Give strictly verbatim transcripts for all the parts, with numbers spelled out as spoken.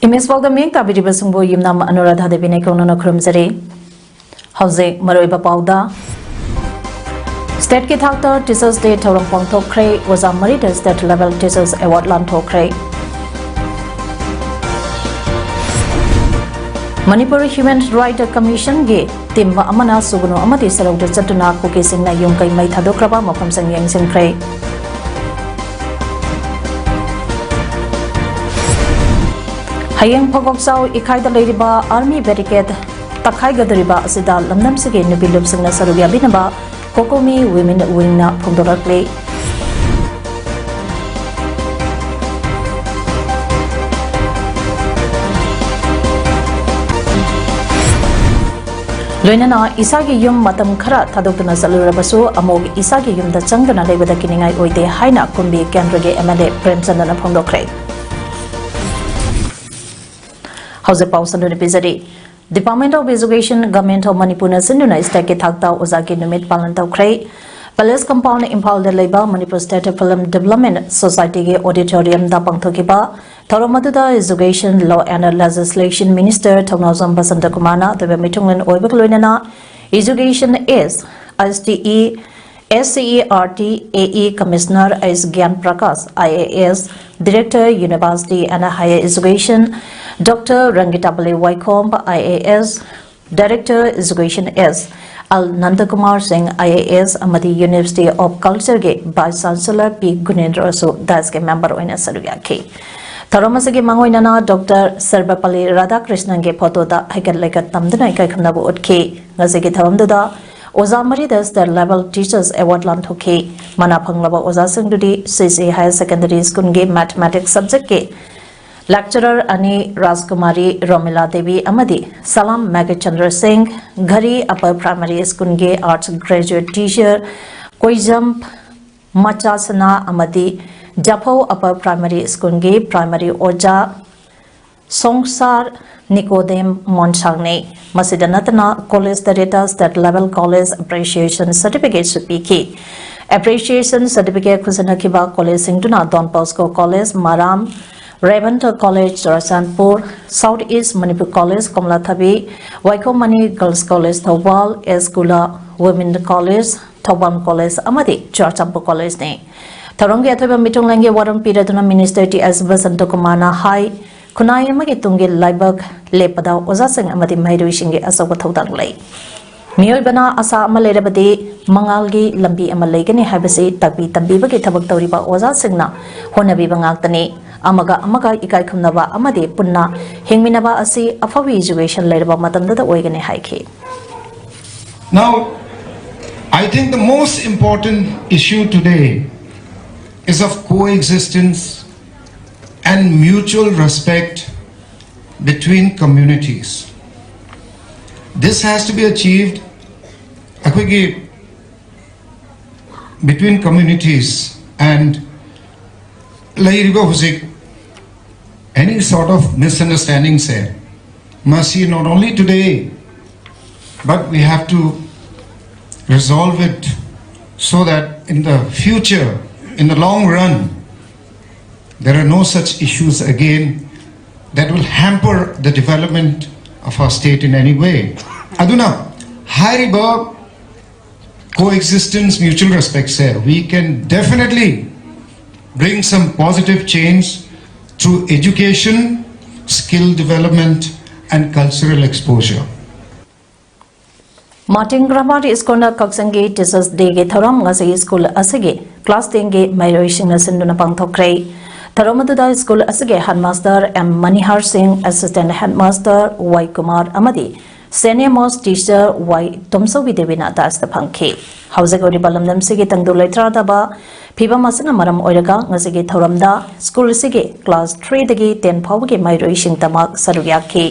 Image ꯄꯥꯎꯗꯝ ꯃꯤꯠꯌꯦꯡ ꯇꯥꯕꯤꯔꯤꯕꯁꯤꯡꯕꯨ ꯌꯨꯝꯅꯥꯝ ꯑꯅꯨꯔꯥꯙꯥ ꯗꯦꯕꯤꯅ ꯏꯀꯧꯅꯅ ꯈꯨꯔꯨꯝꯖꯔꯤ꯫ ꯍꯧꯖꯤꯛ ꯃꯔꯨꯑꯣꯏꯕ ꯄꯥꯎꯗ, ꯁ꯭ꯇꯦꯠꯀꯤ ꯊꯥꯛꯇ Teachers' Day ꯊꯧꯔꯝ ꯄꯥꯡꯊꯣꯛꯈ꯭ꯔꯦ꯫ ꯑꯣꯖꯥ ꯃꯔꯤꯗ State Level Teachers' Award ꯂꯥꯟꯊꯣꯛꯈ꯭ꯔꯦ꯫ ꯃꯅꯤꯄꯨꯔ Human Rights Commissionꯒꯤ team ꯑꯃꯅ ꯁꯨꯒꯅꯨ ꯑꯃꯗꯤ ꯁꯦꯔꯧꯗ ꯆꯠꯇꯨꯅ ꯀꯨꯀꯤꯁꯤꯡꯅ ꯌꯨꯝ ꯀꯩ ꯃꯩ ꯊꯥꯗꯣꯛꯈ꯭ꯔꯕ ꯃꯐꯝꯁꯤꯡ ꯌꯦꯡꯁꯤꯟꯈ꯭ꯔꯦ꯫ ꯍꯌꯦꯡ ꯐꯒꯣꯛꯆꯥꯎ ꯏꯈꯥꯏꯗ ꯂꯩꯔꯤꯕ Army Barricade ꯇꯛꯈꯥꯏꯒꯗꯧꯔꯤꯕ ꯑꯁꯤꯗ ꯂꯝꯗꯝꯁꯤꯒꯤ ꯅꯨꯄꯤ ꯂꯨꯞꯁꯤꯡꯅ ꯁꯔꯨꯛ ꯌꯥꯕꯤꯅꯕ COCOMI Women Wingꯅ ꯐꯣꯡꯗꯣꯔꯛꯂꯤ꯫ ꯂꯣꯏꯅꯅ ꯏꯁꯥꯒꯤ ꯌꯨꯝ ꯃꯇꯝ ꯈꯔ ꯊꯥꯗꯣꯛꯇꯨꯅ ꯆꯠꯂꯨꯔꯕꯁꯨ ꯑꯃꯨꯛ ꯏꯁꯥꯒꯤ ꯌꯨꯝꯗ ꯆꯪꯗꯨꯅ ꯂꯩꯕꯗ ꯀꯤꯅꯤꯡꯉꯥꯏ ꯑꯣꯏꯗꯦ ꯍꯥꯏꯅ ꯀꯨꯝꯕꯤ ꯀꯦꯟꯗ꯭ꯔꯒꯤ MLA ꯄ꯭ꯔꯦꯝꯆꯟꯗ꯭ꯔꯅ ꯐꯣꯡꯗꯣꯛꯈ꯭ꯔꯦ꯫ ꯍꯧꯖꯤꯛ ꯄꯥꯎ ꯁꯟꯗꯣꯛꯅ ꯄꯤꯖꯔꯤ꯫ Department of Education, Government of ꯃꯅꯤꯄꯨꯔꯅ ꯁꯤꯟꯗꯨꯅ ꯁ꯭ꯇꯦꯠꯀꯤ ꯊꯥꯛꯇ ꯑꯣꯖꯥꯒꯤ ꯅꯨꯃꯤꯠ ꯄꯥꯂꯟ ꯇꯧꯈ꯭ꯔꯦ꯫ Palace Compound, ꯏꯝꯐꯥꯜꯗ ꯂꯩꯕ ꯃꯅꯤꯄꯨꯔ State Film Development Societyꯒꯤ auditoriumꯗ ꯄꯥꯡꯊꯣꯛꯈꯤꯕ ꯊꯧꯔꯝ ꯑꯗꯨꯗ Education, Law and Legislation Minister ꯊꯧꯅꯥꯎꯖꯝ ꯕꯁꯟꯇ ꯀꯨꯃꯥꯔꯅ ꯑꯇꯣꯏꯕ ꯃꯤꯊꯨꯡꯂꯦꯟ ꯑꯣꯏꯕꯒ ꯂꯣꯏꯅꯅ Education is STE, SCERT, AE Commissioner S Gyan Prakash, IAS, Director University and Higher Education, Doctor Rangitabali Waikhom, IAS, Director Education S L Nandakumar Singh, IAS, ꯑꯃꯗꯤ University of Cultureꯒꯤ Vice Chancellor P ꯒꯨꯅꯦꯟꯗ꯭ꯔꯁꯨ daiskꯤ member ꯑꯣꯏꯅ ꯁꯔꯨꯛ ꯌꯥꯈꯤ꯫ ꯊꯧꯔꯝ ꯑꯁꯤꯒꯤ ꯃꯥꯡꯑꯣꯏꯅꯅ Doctor ꯁꯔꯕꯄꯜꯂꯤ ꯔꯥꯙꯥꯀ꯭ꯔꯤꯁꯅꯟꯒꯤ photoꯗ ꯍꯩꯀꯠ ꯂꯩꯀꯠ ꯇꯝꯗꯨꯅ ꯏꯀꯥꯏ ꯈꯨꯝꯅꯕ ꯎꯠꯈꯤ꯫ ꯉꯁꯤꯒꯤ ꯊꯧꯔꯝꯗꯨꯗ ꯑꯣꯖꯥ ꯃꯔꯤꯗ State Level Teachers Award ꯂꯥꯟꯊꯣꯛꯈꯤ꯫ ꯃꯅꯥ ꯐꯪꯂꯕ ꯑꯣꯖꯥꯁꯤꯡꯗꯨꯗꯤ ꯁꯤꯁꯤ Higher Secondary Schoolꯒꯤ Mathematics Subjectꯀꯤ Lecturer ꯑꯅꯤ ꯔꯥꯖꯀꯨꯃꯥꯔꯤ ꯔꯣꯃꯤꯂꯥ ꯗꯦꯕꯤ ꯑꯃꯗꯤ ꯁꯂꯥꯝ ꯃꯦꯘꯆꯟꯗ꯭ꯔ ꯁꯤꯡ, ꯘꯔꯤ Upper Primary Schoolꯒꯤ Arts Graduate Teacher ꯀꯣꯏꯖꯝ ꯃꯆꯥꯁꯅꯥ ꯑꯃꯗꯤ ꯖꯥꯐꯧ Upper Primary Schoolꯒꯤ Primary ꯑꯣꯖꯥ ꯁꯣꯡꯁꯥꯔ ꯅꯤꯀꯣꯗꯦꯝ ꯃꯣꯟꯁꯥꯡꯅꯤ꯫ ꯃꯁꯤꯗ ꯅꯠꯇꯅ college ꯇꯔꯦꯠꯇ State Level College Appreciation Certificateꯁꯨ ꯄꯤꯈꯤ꯫ Appreciation Certificate ꯈꯨꯠꯁꯤꯟꯅꯈꯤꯕ collegeꯁꯤꯡꯗꯨꯅ Don Bosco College ꯃꯔꯥꯝ, Ravanta College Churachandpur, South East Manipur College ꯀꯣꯝꯂꯥꯊꯕꯤ, Waikhom Mani Girls College Thoubal, S Kula Women College, Thoubal College ꯑꯃꯗꯤ ꯆꯨꯔꯆꯥꯟꯄꯨꯔ Collegeꯅꯤ꯫ ꯊꯧꯔꯝꯒꯤ ꯑꯊꯣꯏꯕ ꯃꯤꯊꯨꯡꯂꯦꯟꯒꯤ ꯋꯥꯔꯣꯜ ꯄꯤꯔꯗꯨꯅ Minister ꯇꯤ ꯑꯦꯁ ꯕꯁꯟꯇ ꯀꯨꯃꯥꯔꯅ ꯍꯥꯏ, ꯈꯨꯟꯅꯥꯏ ꯑꯃꯒꯤ ꯇꯨꯡꯒꯤ ꯂꯩꯕꯥꯛ ꯂꯦꯞꯄꯗ ꯑꯣꯖꯥꯁꯤꯡ ꯑꯃꯗꯤ ꯃꯍꯩꯔꯣꯏꯁꯤꯡꯒꯤ ꯑꯆꯧꯕ ꯊꯧꯗꯥꯡ ꯂꯩ꯫ ꯃꯤꯑꯣꯏꯕꯅ ꯑꯁꯥ ꯑꯃ ꯂꯩꯔꯕꯗꯤ ꯃꯉꯥꯜꯒꯤ ꯂꯝꯕꯤ ꯑꯃ ꯂꯩꯒꯅꯤ ꯍꯥꯏꯕꯁꯤ ꯇꯥꯛꯄꯤ ꯇꯝꯕꯤꯕꯒꯤ ꯊꯕꯛ ꯇꯧꯔꯤꯕ ꯑꯣꯖꯥꯁꯤꯡꯅ ꯍꯣꯠꯅꯕꯤꯕ ꯉꯥꯛꯇꯅꯤ꯫ ꯑꯃꯒ ꯑꯃꯒ ꯏꯀꯥꯏ ꯈꯨꯝꯅꯕ ꯑꯃꯗꯤ ꯄꯨꯟꯅ ꯍꯤꯡꯃꯤꯟꯅꯕ ꯑꯁꯤ ꯑꯐꯕ education ꯂꯩꯔꯕ ꯃꯇꯝꯗꯇ ꯑꯣꯏꯒꯅꯤ ꯍꯥꯏꯈꯤ꯫ Now, I think the most important issue today is of coexistence and mutual respect between communities. This has to be achieved ꯑꯩꯈꯣꯏꯒꯤ between communities and ꯂꯩꯔꯤꯕ ꯍꯧꯖꯤꯛ any sort of misunderstanding ꯁꯦ ꯃꯁꯤ not only today but we have to resolve it so that in the future, in the long run, there are no such issues again that will hamper the development of our state in any way. ꯑꯗꯨꯅ ꯍꯥꯏꯔꯤꯕ coexistence, mutual respect say we can definitely bring some positive change through education, skill development and cultural exposure. Martin Grammar Schoolꯅ ꯀꯛꯆꯤꯡꯒꯤ Teachers Dayꯒꯤ ꯊꯧꯔꯝ ꯉꯁꯤ school ꯑꯁꯤꯒꯤ class tenꯒꯤ ꯃꯍꯩꯔꯣꯏꯁꯤꯡꯅ ꯁꯤꯟꯗꯨꯅ ꯄꯥꯡꯊꯣꯛꯈ꯭ꯔꯦ꯫ ꯊꯧꯔꯝ ꯑꯗꯨꯗ school ꯑꯁꯤꯒꯤ headmaster ꯑꯦꯝ ꯃꯅꯤꯍꯥꯔ ꯁꯤꯡ, assistant headmaster ꯋꯥꯏ ꯀꯨꯃꯥꯔ ꯑꯃꯗꯤ Senior most teacher Y ꯇꯣꯝꯆꯧꯕꯤ ꯗꯦꯕꯤꯅ dais ꯇ ꯐꯝꯈꯤ꯫ ꯍꯧꯖꯤꯛ ꯑꯣꯏꯔꯤꯕ ꯂꯝꯗꯝꯁꯤꯒꯤ ꯇꯪꯗꯨ ꯂꯩꯇꯥꯗꯕ ꯐꯤꯕꯝ ꯑꯁꯤꯅ ꯃꯔꯝ ꯑꯣꯏꯔꯒ ꯉꯁꯤꯒꯤ ꯊꯧꯔꯝꯗ ꯁ꯭ꯀꯨꯜ ꯑꯁꯤꯒꯤ class three ꯗꯒꯤ ten ꯐꯥꯎꯕꯒꯤ ꯃꯍꯩꯔꯣꯏꯁꯤꯡꯇꯃꯛ ꯁꯔꯨꯛ ꯌꯥꯈꯤ꯫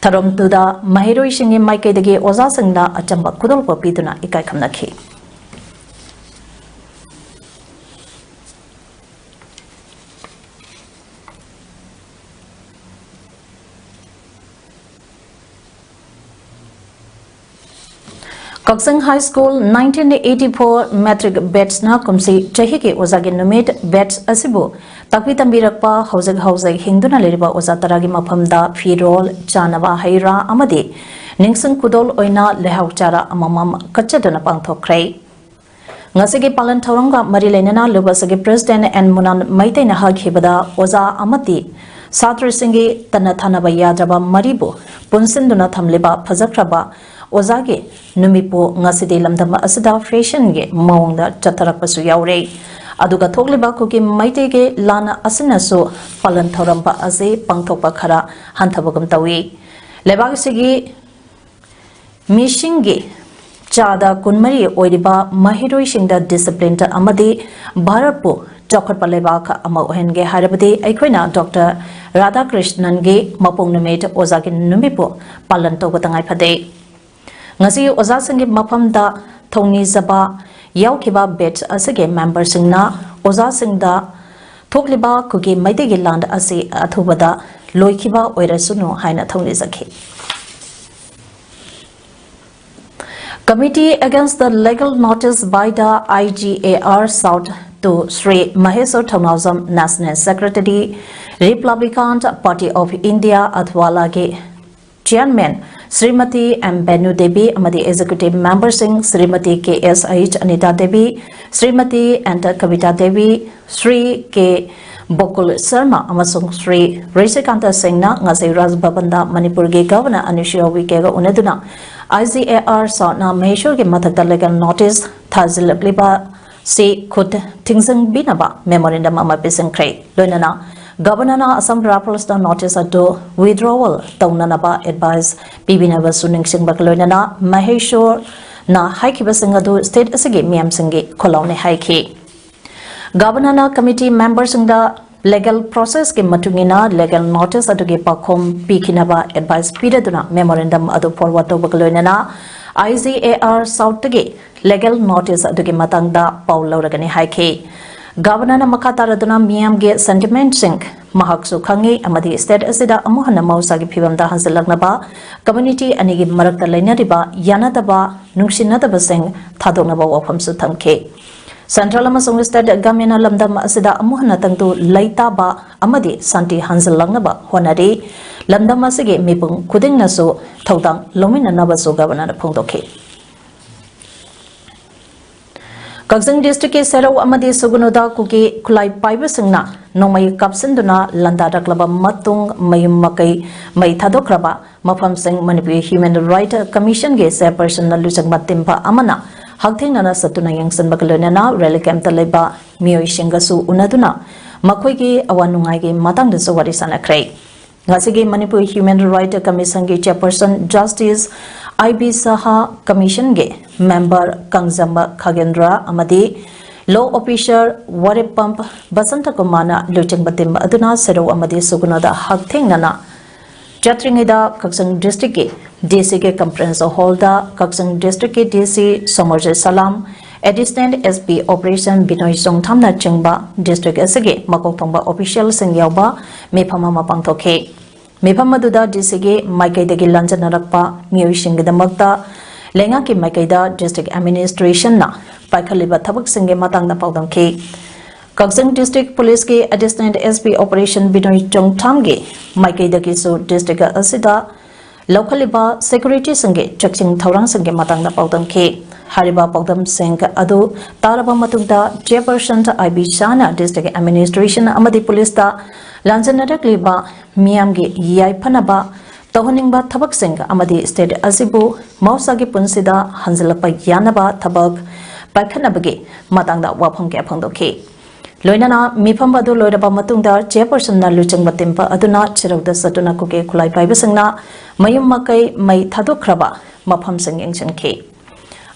ꯊꯧꯔꯝꯗꯨꯗ ꯃꯍꯩꯔꯣꯏꯁꯤꯡꯒꯤ ꯃꯥꯏꯀꯩꯗꯒꯤ ꯑꯣꯖꯥꯁꯤꯡꯅ ꯑꯆꯝꯕ ꯈꯨꯗꯣꯜꯄꯣꯠ ꯄꯤꯗꯨꯅ ꯏꯀꯥꯏ ꯈꯨꯝꯅꯈꯤ꯫ ꯀꯛꯆꯤꯡ High School nineteen eighty-four matric batch ꯅ ꯀꯨꯝꯁꯤ ꯆꯍꯤꯒꯤ ꯑꯣꯖꯥꯒꯤ ꯅꯨꯃꯤꯠ꯫ Batch ꯑꯁꯤꯕꯨ ꯇꯥꯛꯄꯤ ꯇꯝꯕꯤꯔꯛꯄ ꯍꯧꯖꯤꯛ ꯍꯧꯖꯤꯛ ꯍꯤꯡꯗꯨꯅ ꯂꯩꯔꯤꯕ ꯑꯣꯖꯥ ꯇꯔꯥꯒꯤ ꯃꯐꯝꯗ ꯐꯤꯔꯣꯜ, ꯆꯥꯅꯕ ꯍꯩ ꯔꯥ ꯑꯃꯗꯤ ꯅꯤꯡꯁꯤꯡ ꯈꯨꯗꯣꯜ ꯑꯣꯏꯅ ꯂꯩꯍꯥꯎ ꯆꯥꯔꯥ ꯑꯃꯃꯝ ꯀꯠꯆꯗꯨꯅ ꯄꯥꯡꯊꯣꯛꯈ꯭ꯔꯦ꯫ ꯉꯁꯤꯒꯤ ꯄꯥꯂꯟ ꯊꯧꯔꯝꯒ ꯃꯔꯤ ꯂꯩꯅꯅ ꯂꯨꯕꯁꯒꯤ President N ꯃꯨꯅꯥꯟ ꯃꯩꯇꯩꯅ ꯍꯥꯏꯈꯤꯕꯗ, ꯑꯣꯖꯥ ꯑꯃꯗꯤ ꯁꯥꯇ꯭ꯔꯁꯤꯡꯒꯤ ꯇꯠꯅ ꯊꯥꯅꯕ ꯌꯥꯗ꯭ꯔꯕ ꯃꯔꯤꯕꯨ ꯄꯨꯟꯁꯤꯟꯗꯨꯅ ꯊꯝꯂꯤꯕ ꯐꯖꯈ꯭ꯔꯕ ꯑꯣꯖꯥꯒꯤ ꯅꯨꯃꯤꯠꯄꯨ ꯉꯁꯤꯗꯤ ꯂꯝꯗꯝ ꯑꯁꯤꯗ fashion ꯒꯤ ꯃꯑꯣꯡꯗ ꯆꯠꯊꯔꯛꯄꯁꯨ ꯌꯥꯎꯔꯦ꯫ ꯑꯗꯨꯒ ꯊꯣꯛꯂꯤꯕ ꯀꯨꯀꯤ ꯃꯩꯇꯩꯒꯤ ꯂꯥꯟ ꯑꯁꯤꯅꯁꯨ ꯄꯥꯂꯟ ꯊꯧꯔꯝ ꯑꯁꯤ ꯄꯥꯡꯊꯣꯛꯄ ꯈꯔ ꯍꯟꯊꯕꯒꯨꯝ ꯇꯧꯏ꯫ ꯂꯩꯕꯥꯛ ꯑꯁꯤꯒꯤ ꯃꯤꯁꯤꯡꯒꯤ ꯆꯥꯗ ꯀꯨꯟꯃꯔꯤ ꯑꯣꯏꯔꯤꯕ ꯃꯍꯩꯔꯣꯏꯁꯤꯡꯗ discipline ꯑꯃꯗꯤ ꯚꯥꯔꯠꯄꯨ ꯆꯥꯎꯈꯠꯄ ꯂꯩꯕꯥꯛ ꯑꯃ ꯑꯣꯏꯍꯟꯒꯦ ꯍꯥꯏꯔꯕꯗꯤ ꯑꯩꯈꯣꯏꯅ Doctor ꯔꯥꯙꯥꯀ꯭ꯔꯤꯁꯅꯟꯒꯤ ꯃꯄꯣꯛ ꯅꯨꯃꯤꯠ ꯑꯣꯖꯥꯒꯤ ꯅꯨꯃꯤꯠꯄꯨ ꯄꯥꯂꯟ ꯇꯧꯕ ꯇꯉꯥꯏ ꯐꯗꯦ꯫ ꯉꯁꯤ ꯑꯣꯖꯥꯁꯤꯡꯒꯤ ꯃꯐꯝꯗ ꯊꯧꯅꯤꯖꯕ ꯌꯥꯎꯈꯤꯕ batch ꯑꯁꯤꯒꯤ member ꯁꯤꯡꯅ ꯑꯣꯖꯥꯁꯤꯡꯗ ꯊꯣꯛꯂꯤꯕ ꯀꯨꯀꯤ ꯃꯩꯇꯩꯒꯤ ꯂꯥꯟ ꯑꯁꯤ ꯑꯊꯨꯕꯗ ꯂꯣꯏꯈꯤꯕ ꯑꯣꯏꯔꯁꯅꯨ ꯍꯥꯏꯅ ꯊꯧꯅꯤꯖꯈꯤ꯫ Committee against the legal notice by the I G A R sought to Shri Maheshwar Thounaojam, National Secretary, Republican Party of India, Adhwala ꯒꯤ Chairman ꯁ꯭ꯔꯤꯃꯇꯤ ꯑꯦꯝ ꯕꯦꯅꯨ ꯗꯦꯕꯤ ꯑꯃꯗꯤ Executive Member ꯁꯤꯡ ꯁ꯭ꯔꯤꯃꯇꯤ ꯀꯦ ꯑꯦꯁ ꯑꯩꯆ ꯑꯅꯤꯇꯥ ꯗꯦꯕꯤ, ꯁ꯭ꯔꯤꯃꯇꯤ ꯑꯦꯟ ꯀꯕꯤꯇꯥ ꯗꯦꯕꯤ, ꯁ꯭ꯔꯤ ꯀꯦ ꯕꯣꯀꯨꯜ ꯁꯔꯃ ꯑꯃꯁꯨꯡ ꯁ꯭ꯔꯤ ꯔꯤꯁꯤꯀꯥꯟꯇ ꯁꯤꯡꯅ ꯉꯁꯤ ꯔꯥꯖ ꯚꯕꯟꯗ ꯃꯅꯤꯄꯨꯔꯒꯤ Governor ꯑꯅꯤꯁꯨ ꯌꯥꯎꯕꯤ ꯀꯦꯒ ꯎꯅꯗꯨꯅ I G A R ꯁꯥꯎꯠꯅ ꯃꯍꯦꯁꯣꯔꯒꯤ ꯃꯊꯛꯇ legal notice ꯊꯥꯖꯤꯜꯂꯛꯂꯤꯕ ꯁꯤ ꯈꯨꯠ ꯊꯤꯡꯖꯤꯟꯕꯤꯅꯕ memorandum ꯑꯃ ꯄꯤꯁꯤꯟꯈ꯭ꯔꯦ꯫ ꯂꯣꯏꯅꯅ Governorꯅ Assam Riflesꯇ notice ꯑꯗꯨ withdrawal ꯇꯧꯅꯅꯕ advice ꯄꯤꯕꯤꯅꯕꯁꯨ ꯅꯤꯡꯁꯤꯡꯕꯒ ꯂꯣꯏꯅꯅ ꯃꯍꯦꯁ꯭ꯋꯔꯅ ꯍꯥꯏꯈꯤꯕꯁꯤꯡ ꯑꯗꯨ state ꯑꯁꯤꯒꯤ ꯃꯤꯌꯥꯝꯁꯤꯡꯒꯤ ꯈꯨꯜꯂꯥꯎꯅꯤ ꯍꯥꯏꯈꯤ꯫ Governorꯅ committee memberꯁꯤꯡꯗ legal processꯀꯤ ꯃꯇꯨꯡ ꯏꯟꯅ legal notice ꯑꯗꯨꯒꯤ ꯄꯥꯎꯈꯨꯝ ꯄꯤꯈꯤꯅꯕ advice ꯄꯤꯔꯗꯨꯅ memorandum ꯑꯗꯨ forward ꯇꯧꯕꯒ ꯂꯣꯏꯅꯅ I G A R Southꯇꯒꯤ legal notice ꯑꯗꯨꯒꯤ ꯃꯇꯥꯡꯗ ꯄꯥꯎ ꯂꯧꯔꯒꯅꯤ ꯍꯥꯏꯈꯤ꯫ Governorꯅ ꯃꯈꯥ ꯇꯥꯔꯗꯨꯅ ꯃꯤꯌꯥꯝꯒꯤ sentimentꯁꯤꯡ ꯃꯍꯥꯛꯁꯨ ꯈꯪꯏ ꯑꯃꯗꯤ state ꯑꯁꯤꯗ ꯑꯃꯨꯛ ꯍꯟꯅ ꯃꯍꯧꯁꯥꯒꯤ ꯐꯤꯕꯝꯗ ꯍꯟꯖꯤꯜꯂꯛꯅꯕ community ꯑꯅꯤꯒꯤ ꯃꯔꯛꯇ ꯂꯩꯅꯔꯤꯕ ꯌꯥꯅꯗꯕ, ꯅꯨꯡꯁꯤꯅꯗꯕꯁꯤꯡ ꯊꯥꯗꯣꯛꯅꯕ ꯋꯥꯐꯝꯁꯨ ꯊꯝꯈꯤ꯫ Central ꯑꯃꯁꯨꯡ state governmentꯅ ꯂꯝꯗꯝ ꯑꯁꯤꯗ ꯑꯃꯨꯛ ꯍꯟꯅ ꯇꯪꯗꯨ ꯂꯩꯇꯥꯕ ꯑꯃꯗꯤ ꯁꯥꯟꯇꯤ ꯍꯟꯖꯤꯜꯂꯛꯅꯕ ꯍꯣꯠꯅꯔꯤ꯫ ꯂꯝꯗꯝ ꯑꯁꯤꯒꯤ ꯃꯤꯄꯨꯝ ꯈꯨꯗꯤꯡꯅꯁꯨ ꯊꯧꯗꯥꯡ ꯂꯧꯃꯤꯟꯅꯅꯕꯁꯨ governorꯅ ꯐꯣꯡꯗꯣꯛꯈꯤ꯫ ꯀꯛꯆꯤꯡ districtꯀꯤ ꯁꯦꯔꯧ ꯑꯃꯗꯤ ꯁꯨꯒꯨꯅꯨꯗ ꯀꯨꯀꯤ ꯈꯨꯠꯂꯥꯏ ꯄꯥꯏꯕꯁꯤꯡꯅ ꯅꯣꯡꯃꯩ ꯀꯥꯞꯁꯤꯟꯗꯨꯅ ꯂꯥꯟꯗꯥꯔꯛꯂꯕ ꯃꯇꯨꯡ ꯃꯌꯨꯝ ꯃꯀꯩ ꯃꯩ ꯊꯥꯗꯣꯛꯈ꯭ꯔꯕ ꯃꯐꯝꯁꯤꯡ ꯃꯅꯤꯄꯨꯔ Human Rights Commissionꯒꯤ chairpersonꯅ ꯂꯨꯆꯤꯡꯕ ꯇꯤꯝꯕ ꯑꯃꯅ ꯍꯛꯊꯦꯡꯅꯅ ꯆꯠꯇꯨꯅ ꯌꯦꯡꯁꯤꯟꯕꯒ ꯂꯣꯏꯅꯅ relief campꯇ ꯂꯩꯕ ꯃꯤꯑꯣꯏꯁꯤꯡꯒꯁꯨ ꯎꯅꯗꯨꯅ ꯃꯈꯣꯏꯒꯤ ꯑꯋꯥ ꯅꯨꯡꯉꯥꯏꯒꯤ ꯃꯇꯥꯡꯗꯁꯨ ꯋꯥꯔꯤ ꯁꯥꯅꯈ꯭ꯔꯦ꯫ ꯉꯁꯤꯒꯤ Manipur Human Rights Commissionꯒꯤ chairperson Justice I B Saha, Commissionꯒꯤ member ꯀꯪꯖꯝꯕ ꯈꯥꯒꯦꯟꯗ꯭ꯔ ꯑꯃꯗꯤ law officer ꯋꯥꯔꯦꯞꯄꯝ ꯕꯁꯟꯇ ꯀꯨꯃꯥꯔꯅ ꯂꯨꯆꯤꯡꯕ ꯇꯤꯝ ꯑꯗꯨꯅ ꯁꯦꯔꯧ ꯑꯃꯗꯤ ꯁꯨꯒꯨꯅꯨꯗ ꯍꯛꯊꯦꯡꯅꯅ ꯆꯠꯇ꯭ꯔꯤꯉꯩꯗ ꯀꯛꯆꯤꯡ districtꯀꯤ DCꯒꯤ conference hallꯗ ꯀꯛꯆꯤꯡ districtꯀꯤ DC ꯁꯣꯃꯔꯖꯤꯠ ꯁꯂꯥꯝ, Additional SP Operation ꯕꯤꯅꯣꯏ ꯆꯣꯡꯊꯥꯝꯅꯆꯤꯡꯕ district ꯑꯁꯤꯒꯤ ꯃꯀꯣꯛ ꯊꯣꯡꯕ officialꯁꯤꯡ ꯌꯥꯎꯕ ꯃꯤꯐꯝ ꯑꯃ ꯄꯥꯡꯊꯣꯛꯈꯤ꯫ ꯃꯤꯐꯝ ꯑꯗꯨꯗ DCꯒꯤ ꯃꯥꯏꯀꯩꯗꯒꯤ ꯂꯥꯟꯖꯟꯅꯔꯛꯄ ꯃꯤꯑꯣꯏꯁꯤꯡꯒꯤꯗꯃꯛꯇ ꯂꯩꯉꯥꯛꯀꯤ ꯃꯥꯏꯀꯩꯗ district administrationꯅ ꯄꯥꯏꯈꯠꯂꯤꯕ ꯊꯕꯛꯁꯤꯡꯒꯤ ꯃꯇꯥꯡꯗ ꯄꯥꯎꯗꯝꯈꯤ꯫ ꯀꯛꯆꯤꯡ district policeꯀꯤ Additional SP Operation ꯕꯤꯅꯣꯏ ꯆꯣꯡꯊꯥꯝꯒꯤ ꯃꯥꯏꯀꯩꯗꯒꯤꯁꯨ district ꯑꯁꯤꯗ ꯂꯧꯈꯠꯂꯤꯕ securityꯁꯤꯡꯒꯤ ꯆꯦꯛꯁꯤꯟ ꯊꯧꯔꯥꯡꯁꯤꯡꯒꯤ ꯃꯇꯥꯡꯗ ꯄꯥꯎꯗꯝꯈꯤ꯫ ꯍꯥꯏꯔꯤꯕ ꯄꯥꯎꯗꯝꯁꯤꯡ ꯑꯗꯨ ꯇꯥꯔꯕ ꯃꯇꯨꯡꯗ chairperson I B Shahꯅ district administration ꯑꯃꯗꯤ policeꯇ ꯂꯥꯟꯖꯟꯅꯔꯛꯂꯤꯕ ꯃꯤꯌꯥꯝꯒꯤ ꯌꯥꯏꯐꯅꯕ ꯇꯧꯍꯟꯅꯤꯡꯕ ꯊꯕꯛꯁꯤꯡ ꯑꯃꯗꯤ state ꯑꯁꯤꯕꯨ ꯃꯍꯧꯁꯥꯒꯤ ꯄꯨꯟꯁꯤꯗ ꯍꯟꯖꯤꯜꯂꯛꯄ ꯌꯥꯅꯕ ꯊꯕꯛ ꯄꯥꯏꯈꯠꯅꯕꯒꯤ ꯃꯇꯥꯡꯗ ꯋꯥꯐꯝ ꯀꯌꯥ ꯐꯣꯡꯗꯣꯛꯈꯤ꯫ ꯂꯣꯏꯅꯅ ꯃꯤꯐꯝ ꯑꯗꯨ ꯂꯣꯏꯔꯕ ꯃꯇꯨꯡꯗ chairpersonꯅ ꯂꯨꯆꯤꯡꯕ team ꯑꯗꯨꯅ ꯁꯦꯔꯧꯗ ꯆꯠꯇꯨꯅ ꯀꯨꯀꯤ ꯈꯨꯠꯂꯥꯏ ꯄꯥꯏꯕꯁꯤꯡꯅ ꯃꯌꯨꯝ ꯃꯀꯩ ꯃꯩ ꯊꯥꯗꯣꯛꯈ꯭ꯔꯕ ꯃꯐꯝꯁꯤꯡ ꯌꯦꯡꯁꯤꯟꯈꯤ꯫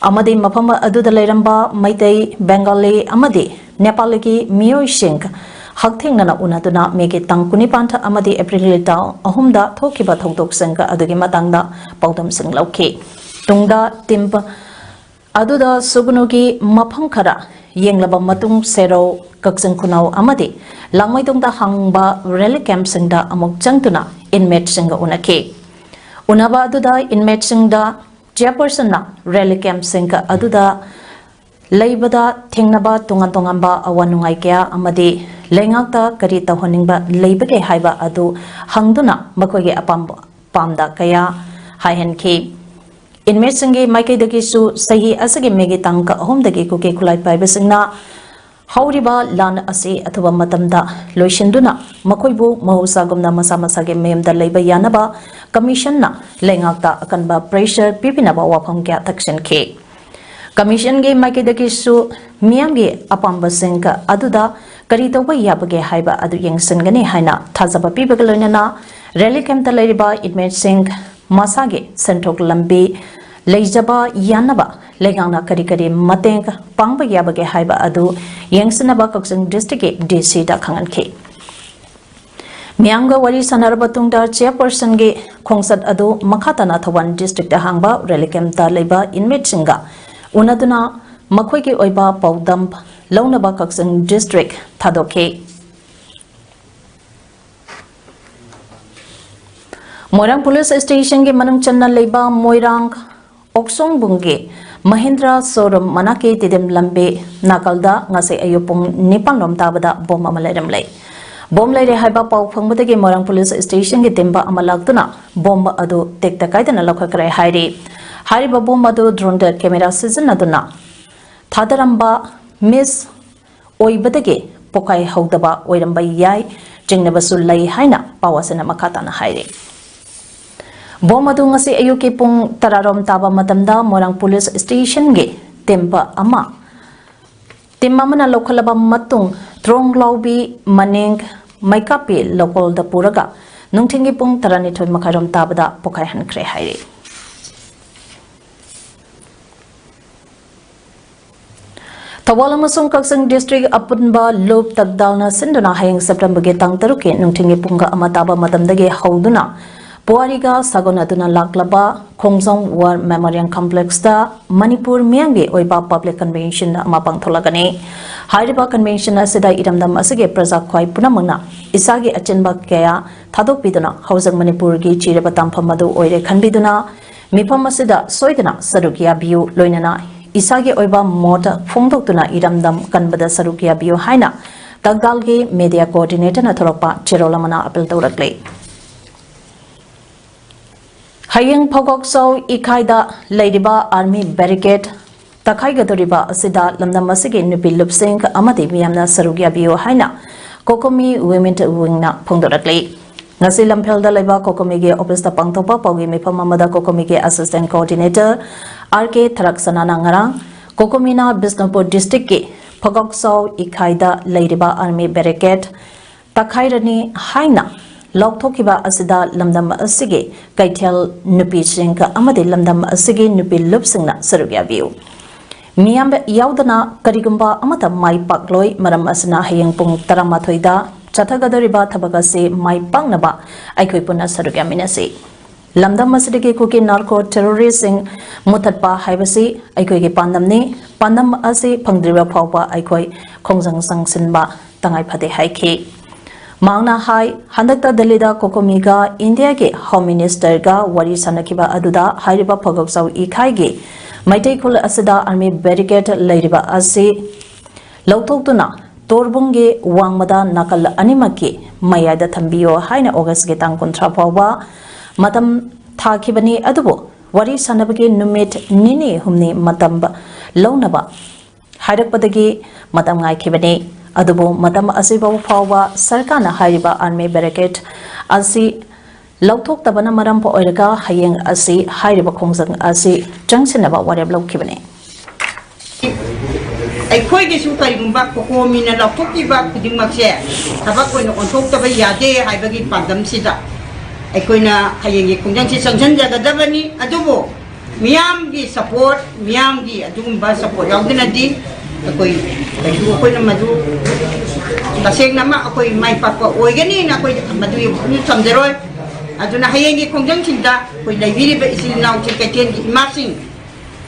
ꯑꯃꯗꯤ ꯃꯐꯝ ꯑꯗꯨꯗ ꯂꯩꯔꯝꯕ ꯃꯩꯇꯩ, ꯕꯦꯡꯒꯥꯂꯤ ꯑꯃꯗꯤ ꯅꯦꯄꯥꯂꯤꯒꯤ ꯃꯤꯑꯣꯏꯁꯤꯡ ꯍꯛꯊꯦꯡꯅꯅ ꯎꯅꯗꯨꯅ ꯃꯦꯒꯤ ꯇꯥꯡ ꯀꯨꯟꯅꯤꯄꯥꯟ ꯑꯃꯗꯤ ꯑꯦꯄ꯭ꯔꯤꯜꯒꯤ ꯇꯥꯡ ꯑꯍꯨꯝꯗ ꯊꯣꯛꯈꯤꯕ ꯊꯧꯗꯣꯛꯁꯤꯡ ꯑꯗꯨꯒꯤ ꯃꯇꯥꯡꯗ ꯄꯥꯎꯗꯝꯁꯤꯡ ꯂꯧꯈꯤ꯫ ꯇꯨꯡꯗ team ꯑꯗꯨꯗ ꯁꯨꯒꯅꯨꯒꯤ ꯃꯐꯝ ꯈꯔ ꯌꯦꯡꯂꯕ ꯃꯇꯨꯡ ꯁꯦꯔꯧ, ꯀꯛꯆꯤꯡ ꯈꯨꯅꯧ ꯑꯃꯗꯤ ꯂꯥꯡꯃꯩꯗꯣꯡꯗ ꯍꯥꯡꯕ relief campꯁꯤꯡꯗ ꯑꯃꯨꯛ ꯆꯪꯗꯨꯅ inmateꯁꯤꯡꯒ ꯎꯅꯈꯤ꯫ ꯎꯅꯕ ꯑꯗꯨꯗ inmateꯁꯤꯡꯗ chairpersonꯅ relief campꯁꯤꯡ ꯑꯗꯨꯗ ꯂꯩꯕꯗ ꯊꯦꯡꯅꯕ ꯇꯣꯉꯥꯟ ꯇꯣꯉꯥꯟꯕ ꯑꯋꯥ ꯅꯨꯡꯉꯥꯏ ꯀꯌꯥ ꯑꯃꯗꯤ ꯂꯩꯉꯥꯛꯇ ꯀꯔꯤ ꯇꯧꯍꯟꯅꯤꯡꯕ ꯂꯩꯕꯒꯦ ꯍꯥꯏꯕ ꯑꯗꯨ ꯍꯪꯗꯨꯅ ꯃꯈꯣꯏꯒꯤ ꯑꯄꯥꯝꯕ ꯄꯥꯝꯗ ꯀꯌꯥ ꯍꯥꯏꯍꯟꯈꯤ꯫ Inmateꯁꯤꯡꯒꯤ ꯃꯥꯏꯀꯩꯗꯒꯤꯁꯨ ꯆꯍꯤ ꯑꯁꯤꯒꯤ ꯃꯦꯒꯤ ꯇꯥꯡ ꯑꯍꯨꯝꯗꯒꯤ ꯀꯨꯀꯤ ꯈꯨꯠꯂꯥꯏ ꯄꯥꯏꯕꯁꯤꯡꯅ ꯍꯧꯔꯤꯕ ꯂꯥꯟ ꯑꯁꯤ ꯑꯊꯨꯕ ꯃꯇꯝꯗ ꯂꯣꯏꯁꯤꯟꯗꯨꯅ ꯃꯈꯣꯏꯕꯨ ꯃꯍꯧꯁꯥꯒꯨꯝꯅ ꯃꯁꯥ ꯃꯁꯥꯒꯤ ꯃꯌꯨꯝꯗ ꯂꯩꯕ ꯌꯥꯅꯕ commissionꯅ ꯂꯩꯉꯥꯛꯇ ꯑꯀꯟꯕ pressure ꯄꯤꯕꯤꯅꯕ ꯋꯥꯐꯝ ꯀꯌꯥ ꯊꯛꯁꯤꯟꯈꯤ꯫ Commissionꯒꯤ ꯃꯥꯏꯀꯩꯗꯒꯤꯁꯨ ꯃꯤꯌꯥꯝꯒꯤ ꯑꯄꯥꯝꯕꯁꯤꯡ ꯑꯗꯨꯗ ꯀꯔꯤ ꯇꯧꯕ ꯌꯥꯕꯒꯦ ꯍꯥꯏꯕ ꯑꯗꯨ ꯌꯦꯡꯁꯤꯟꯒꯅꯤ ꯍꯥꯏꯅ ꯊꯥꯖꯕ ꯄꯤꯕꯒ ꯂꯣꯏꯅꯅ relief campꯇ ꯂꯩꯔꯤꯕ inmateꯁꯤꯡ ꯃꯁꯥꯒꯤ ꯁꯦꯟꯊꯣꯛ ꯂꯝꯕꯤ ꯂꯩꯖꯕ ꯌꯥꯅꯕ ꯂꯩꯉꯥꯛꯅ ꯀꯔꯤ ꯀꯔꯤ ꯃꯇꯦꯡ ꯄꯥꯡꯕ ꯌꯥꯕꯒꯦ ꯍꯥꯏꯕ ꯑꯗꯨ ꯌꯦꯡꯁꯤꯟꯅꯕ ꯀꯛꯆꯤꯡ districtꯀꯤ DCꯗ ꯈꯪꯍꯟꯈꯤ꯫ ꯃꯤꯌꯥꯝꯒ ꯋꯥꯔꯤ ꯁꯥꯟꯅꯔꯕ ꯇꯨꯡꯗ chairpersonꯒꯤ ꯈꯣꯡꯆꯠ ꯑꯗꯨ ꯃꯈꯥ ꯇꯥꯅ ꯊꯧꯕꯥꯜ districtꯇ ꯍꯥꯡꯕ relief campꯇ ꯂꯩꯕ inmateꯁꯤꯡꯒ ꯎꯅꯗꯨꯅ ꯃꯈꯣꯏꯒꯤ ꯑꯣꯏꯕ ꯄꯥꯎꯗꯝ ꯂꯧꯅꯕ ꯀꯛꯆꯤꯡ district ꯊꯥꯗꯣꯛꯈꯤ꯫ ꯃꯣꯏꯔꯥꯡ police stationꯒꯤ ꯃꯅꯨꯡ ꯆꯟꯅ ꯂꯩꯕ ꯃꯣꯏꯔꯥꯡ ꯑꯣꯛꯁꯣꯡꯕꯨꯡꯒꯤ ꯃꯍꯤꯟꯗ꯭ꯔ showroom ꯃꯅꯥꯛꯀꯤ ꯇꯤꯗꯤꯝ ꯂꯝꯕꯤ ꯅꯥꯀꯜꯗ ꯉꯁꯤ ꯑꯌꯨꯛ ꯄꯨꯡ ꯅꯤꯄꯥꯟ ꯂꯣꯝ ꯇꯥꯕꯗ bomb ꯑꯃ ꯂꯩꯔꯝꯂꯦ꯫ Bomb ꯂꯩꯔꯦ ꯍꯥꯏꯕ ꯄꯥꯎ ꯐꯪꯕꯗꯒꯤ ꯃꯣꯏꯔꯥꯡ police stationꯒꯤ team ꯑꯃ ꯂꯥꯛꯇꯨꯅ bomb ꯑꯗꯨ ꯇꯦꯛꯇ ꯀꯥꯏꯗꯅ ꯂꯧꯈꯠꯈ꯭ꯔꯦ ꯍꯥꯏꯔꯤ꯫ ꯍꯥꯏꯔꯤꯕ bomb ꯑꯗꯨ drone camera ꯁꯤꯖꯤꯟꯅꯗꯨꯅ ꯊꯥꯗꯔꯝꯕ miss ꯑꯣꯏꯕꯗꯒꯤ ꯄꯣꯈꯥꯏ ꯍꯧꯗꯕ ꯑꯣꯏꯔꯝꯕ ꯌꯥꯏ ꯆꯤꯡꯅꯕꯁꯨ ꯂꯩ ꯍꯥꯏꯅ ꯄꯥꯎ ꯑꯁꯤꯅ ꯃꯈꯥ ꯇꯥꯅ ꯍꯥꯏꯔꯤ꯫ Bomb ꯑꯗꯨ ꯉꯁꯤ ꯑꯌꯨꯛꯀꯤ ꯄꯨꯡ ꯇꯔꯥꯔꯣꯝ ꯇꯥꯕ ꯃꯇꯝꯗ ꯃꯣꯏꯔꯥꯡ police stationꯒꯤ team ꯑꯃ ꯇꯤꯝ ꯑꯃꯅ ꯂꯧꯈꯠꯂꯕ ꯃꯇꯨꯡ ꯇ꯭ꯔꯣꯡꯂꯥꯎꯕꯤ ꯃꯅꯤꯡ ꯃꯩꯀꯥꯞꯄꯤ ꯂꯧꯀꯣꯜꯗ ꯄꯨꯔꯒ ꯅꯨꯡꯊꯤꯜꯒꯤ ꯄꯨꯡ ꯇꯔꯥꯅꯤꯊꯣꯏ ꯃꯈꯥꯏꯔꯣꯝ ꯇꯥꯕꯗ ꯄꯣꯈꯥꯏꯍꯟꯈ꯭ꯔꯦ ꯍꯥꯏꯔꯤ꯫ ꯊꯧꯕꯥꯜ ꯑꯃꯁꯨꯡ ꯀꯛꯆꯤꯡ ꯗꯤꯁꯇ꯭ꯔꯤꯛ ꯑꯄꯨꯟꯕ ꯂꯨꯞ ꯇꯛꯗꯥꯜꯅ ꯁꯤꯟꯗꯨꯅ ꯍꯌꯦꯡ ꯁꯦꯞꯇꯦꯝꯕꯔꯒꯤ ꯇꯥꯡ ꯇꯔꯨꯛꯀꯤ ꯅꯨꯡꯊꯤꯜꯒꯤ ꯄꯨꯡ ꯑꯃ ꯇꯥꯕ ꯃꯇꯝꯗꯒꯤ ꯍꯧꯗꯨꯅ ꯄꯨꯋꯥꯔꯤꯒ ꯁꯥꯒꯣꯟꯅꯗꯨꯅ ꯂꯥꯛꯂꯕ ꯈꯣꯡꯖꯣꯝ ꯋꯥꯔ ꯃꯦꯃꯣꯔꯤꯌꯦꯜ ꯀꯝꯄ꯭ꯂꯦꯛꯁꯇ ꯃꯅꯤꯄꯨꯔ ꯃꯤꯌꯥꯝꯒꯤ ꯑꯣꯏꯕ ꯄꯕ꯭ꯂꯤꯛ ꯀꯟꯚꯦꯟꯁꯟ ꯑꯃ ꯄꯥꯡꯊꯣꯛꯂꯒꯅꯤ꯫ ꯍꯥꯏꯔꯤꯕ ꯀꯟꯚꯦꯟꯁꯟ ꯑꯁꯤꯗ ꯏꯔꯝꯗꯝ ꯑꯁꯤꯒꯤ ꯄ꯭ꯔꯖꯥ ꯈ꯭ꯋꯥꯏ ꯄꯨꯝꯅꯃꯛꯅ ꯏꯁꯥꯒꯤ ꯑꯆꯤꯟꯕ ꯀꯌꯥ ꯊꯥꯗꯣꯛꯄꯤꯗꯨꯅ ꯍꯧꯖꯤꯛ ꯃꯅꯤꯄꯨꯔꯒꯤ ꯆꯤꯔꯕ ꯇꯥꯟꯐꯝ ꯑꯗꯨ ꯑꯣꯏꯔꯦ ꯈꯟꯕꯤꯗꯨꯅ ꯃꯤꯐꯝ ꯑꯁꯤꯗ ꯁꯣꯏꯗꯅ ꯁꯔꯨꯛ ꯌꯥꯕꯤꯌꯨ, ꯂꯣꯏꯅꯅ ꯏꯁꯥꯒꯤ ꯑꯣꯏꯕ ꯃꯣꯠ ꯐꯣꯡꯗꯣꯛꯇꯨꯅ ꯏꯔꯝꯗꯝ ꯀꯟꯕꯗ ꯁꯔꯨꯛ ꯌꯥꯕꯤꯌꯨ ꯍꯥꯏꯅ ꯇꯛꯗꯥꯜꯒꯤ ꯃꯦꯗꯤꯌꯥ ꯀꯣꯑꯣꯔꯗꯤꯅꯦꯇꯔꯅ ꯊꯣꯔꯛꯄ ꯆꯦꯔꯣꯜ ꯑꯃꯅ ꯑꯄꯤꯜ ꯇꯧꯔꯛꯂꯤ꯫ ꯍꯌꯦꯡ ꯐꯒꯣꯛꯆꯧ ꯏꯈꯥꯏꯗ ꯂꯩꯔꯤꯕ ꯑꯥꯔꯃꯤ ꯕꯦꯔꯤꯀꯦꯠ ꯇꯛꯈꯥꯏꯒꯗꯧꯔꯤꯕ ꯑꯁꯤꯗ ꯂꯝꯗꯝ ꯑꯁꯤꯒꯤ ꯅꯨꯄꯤ ꯂꯨꯞꯁꯤꯡ ꯑꯃꯗꯤ ꯃꯤꯌꯥꯝꯅ ꯁꯔꯨꯛ ꯌꯥꯕꯤꯌꯨ ꯍꯥꯏꯅ ꯀꯣꯀꯣꯃꯤ ꯋꯤꯃꯦꯟ ꯋꯤꯡꯅ ꯐꯣꯡꯗꯣꯔꯛꯂꯤ꯫ ꯉꯁꯤ ꯂꯝꯐꯦꯜꯗ ꯂꯩꯕ ꯀꯣꯀꯣꯃꯤꯒꯤ ꯑꯣꯐꯤꯁꯇ ꯄꯥꯡꯊꯣꯛꯄ ꯄꯥꯎꯒꯤ ꯃꯤꯐꯝ ꯑꯃꯗ ꯀꯣꯀꯣꯃꯤꯒꯤ ꯑꯦꯁꯤꯁꯇꯦꯟ ꯀꯣꯑꯣꯔꯗꯤꯅꯦꯇꯔ ꯑꯥꯔ ꯀꯦ ꯊꯔꯛꯁꯅꯥꯅ ꯉꯔꯥꯡ ꯀꯣꯀꯣꯃꯤꯅ ꯕꯤꯁꯅꯨꯄꯨꯔ ꯗꯤꯁꯇ꯭ꯔꯤꯛꯀꯤ ꯐꯒꯣꯛꯆꯧ ꯏꯈꯥꯏꯗ ꯂꯩꯔꯤꯕ ꯑꯥꯔꯃꯤ ꯕꯦꯔꯤꯀꯦꯠ ꯇꯛꯈꯥꯏꯔꯅꯤ ꯍꯥꯏꯅ ꯂꯥꯎꯊꯣꯛꯈꯤꯕ ꯑꯁꯤꯗ ꯂꯝꯗꯝ ꯑꯁꯤꯒꯤ ꯀꯩꯊꯦꯜ ꯅꯨꯄꯤꯁꯤꯡ ꯑꯃꯗꯤ ꯂꯝꯗꯝ ꯑꯁꯤꯒꯤ ꯅꯨꯄꯤ ꯂꯨꯞꯁꯤꯡꯅ ꯁꯔꯨꯛ ꯌꯥꯕꯤꯌꯨ꯫ ꯃꯤꯌꯥꯝ ꯌꯥꯎꯗꯅ ꯀꯔꯤꯒꯨꯝꯕ ꯑꯃꯠꯇ ꯃꯥꯏ ꯄꯥꯛꯂꯣꯏ꯫ ꯃꯔꯝ ꯑꯁꯤꯅ ꯍꯌꯦꯡ ꯄꯨꯡ ꯇꯔꯥꯃꯥꯊꯣꯏꯗ ꯆꯠꯊꯒꯗꯧꯔꯤꯕ ꯊꯕꯛ ꯑꯁꯤ ꯃꯥꯏ ꯄꯥꯛꯅꯕ ꯑꯩꯈꯣꯏ ꯄꯨꯟꯅ ꯁꯔꯨꯛ ꯌꯥꯃꯤꯟꯅꯁꯤ꯫ ꯂꯝꯗꯝ ꯑꯁꯤꯗꯒꯤ ꯀꯨꯀꯤ ꯅꯥꯔꯀꯣ ꯇꯦꯔꯣꯔꯤꯁꯁꯤꯡ ꯃꯨꯊꯠꯄ ꯍꯥꯏꯕꯁꯤ ꯑꯩꯈꯣꯏꯒꯤ ꯄꯥꯟꯗꯝꯅꯤ꯫ ꯄꯥꯟꯗꯝ ꯑꯁꯤ ꯐꯪꯗ꯭ꯔꯤꯕ ꯐꯥꯎꯕ ꯑꯩꯈꯣꯏ ꯈꯣꯡꯖꯪ ꯆꯪꯁꯤꯟꯕ ꯇꯉꯥꯏ ꯐꯗꯦ ꯍꯥꯏꯈꯤ꯫ ꯃꯍꯥꯛꯅ ꯍꯥꯏ, ꯍꯟꯗꯛꯇ ꯗꯦꯜꯂꯤꯗ ꯀꯣꯀꯣꯃꯤꯒ ꯏꯟꯗꯤꯌꯥꯒꯤ ꯍꯣꯝ ꯃꯤꯅꯤꯁꯇꯔꯒ ꯋꯥꯔꯤ ꯁꯥꯟꯅꯈꯤꯕ ꯑꯗꯨꯗ ꯍꯥꯏꯔꯤꯕ ꯐꯒꯣꯛꯆꯧ ꯏꯈꯥꯏꯒꯤ ꯃꯩꯇꯩ ꯈꯨꯜ ꯑꯁꯤꯗ ꯑꯥꯔꯃꯤ ꯕꯦꯔꯤꯀꯦꯠ ꯂꯩꯔꯤꯕ ꯑꯁꯤ ꯂꯧꯊꯣꯛꯇꯨꯅ ꯇꯣꯔꯕꯨꯡꯒꯤ ꯋꯥꯡꯃꯗ ꯅꯥꯀꯜ ꯑꯅꯤꯃꯛꯀꯤ ꯃꯌꯥꯏꯗ ꯊꯝꯕꯤꯌꯣ ꯍꯥꯏꯅ ꯑꯣꯒꯁꯀꯤ ꯇꯥꯡ ꯀꯨꯟꯊ꯭ꯔꯥ ꯐꯥꯎꯕ ꯃꯇꯝ ꯊꯥꯈꯤꯕꯅꯤ꯫ ꯑꯗꯨꯕꯨ ꯋꯥꯔꯤ ꯁꯥꯟꯅꯕꯒꯤ ꯅꯨꯃꯤꯠ ꯅꯤꯅꯤ ꯍꯨꯝꯅꯤ ꯃꯇꯝ ꯂꯧꯅꯕ ꯍꯥꯏꯔꯛꯄꯗꯒꯤ ꯃꯇꯝ ꯉꯥꯏꯈꯤꯕꯅꯤ꯫ ꯑꯗꯨꯕꯨ ꯃꯇꯝ ꯑꯁꯤꯐꯥꯎ ꯐꯥꯎꯕ ꯁꯔꯀꯥꯔꯅ ꯍꯥꯏꯔꯤꯕ ꯑꯥꯔꯃꯤ ꯕꯦꯔꯤꯀꯦꯠ ꯑꯁꯤ ꯂꯧꯊꯣꯛꯇꯕꯅ ꯃꯔꯝ ꯑꯣꯏꯔꯒ ꯍꯌꯦꯡ ꯑꯁꯤ ꯍꯥꯏꯔꯤꯕ ꯈꯣꯡꯖꯪ ꯑꯁꯤ ꯆꯪꯁꯤꯟꯅꯕ ꯋꯥꯔꯦꯞ ꯂꯧꯈꯤꯕꯅꯤ꯫ ꯑꯩꯈꯣꯏꯒꯤꯁꯨ ꯀꯔꯤꯒꯨꯝꯕ ꯀꯣꯀꯣꯃꯤꯅ ꯂꯥꯎꯊꯣꯛꯈꯤꯕ ꯈꯨꯗꯤꯡꯃꯛꯁꯦ ꯊꯕꯛ ꯑꯣꯏꯅ ꯑꯣꯟꯊꯣꯛꯇꯕ ꯌꯥꯗꯦ ꯍꯥꯏꯕꯒꯤ ꯄꯥꯟꯗꯝꯁꯤꯗ ꯑꯩꯈꯣꯏꯅ ꯍꯌꯦꯡꯒꯤ ꯈꯣꯡꯖꯪꯁꯤ ꯆꯪꯁꯤꯟꯖꯒꯗꯕꯅꯤ꯫ ꯑꯗꯨꯕꯨ ꯃꯤꯌꯥꯝꯒꯤ ꯁꯄꯣꯔꯠ, ꯃꯤꯌꯥꯝꯒꯤ ꯑꯗꯨꯒꯨꯝꯕ ꯁꯄꯣꯔꯠ ꯌꯥꯎꯗꯅꯗꯤ ꯑꯩꯈꯣꯏ ꯀꯩꯁꯨ, ꯑꯩꯈꯣꯏꯅ ꯃꯗꯨ ꯇꯁꯦꯡꯅꯃꯛ ꯑꯩꯈꯣꯏ ꯃꯥꯏ ꯄꯥꯛꯄ ꯑꯣꯏꯒꯅꯤꯅ ꯑꯩꯈꯣꯏ ꯃꯗꯨ ꯊꯝꯖꯔꯣꯏ꯫ ꯑꯗꯨꯅ ꯍꯌꯦꯡꯒꯤ ꯈꯣꯡꯖꯪꯁꯤꯡꯗ ꯑꯩꯈꯣꯏ ꯂꯩꯕꯤꯔꯤꯕ ꯏꯆꯤꯜ ꯏꯅꯥꯎꯁꯤꯡ, ꯀꯩꯊꯦꯜꯒꯤ ꯏꯃꯥꯁꯤꯡ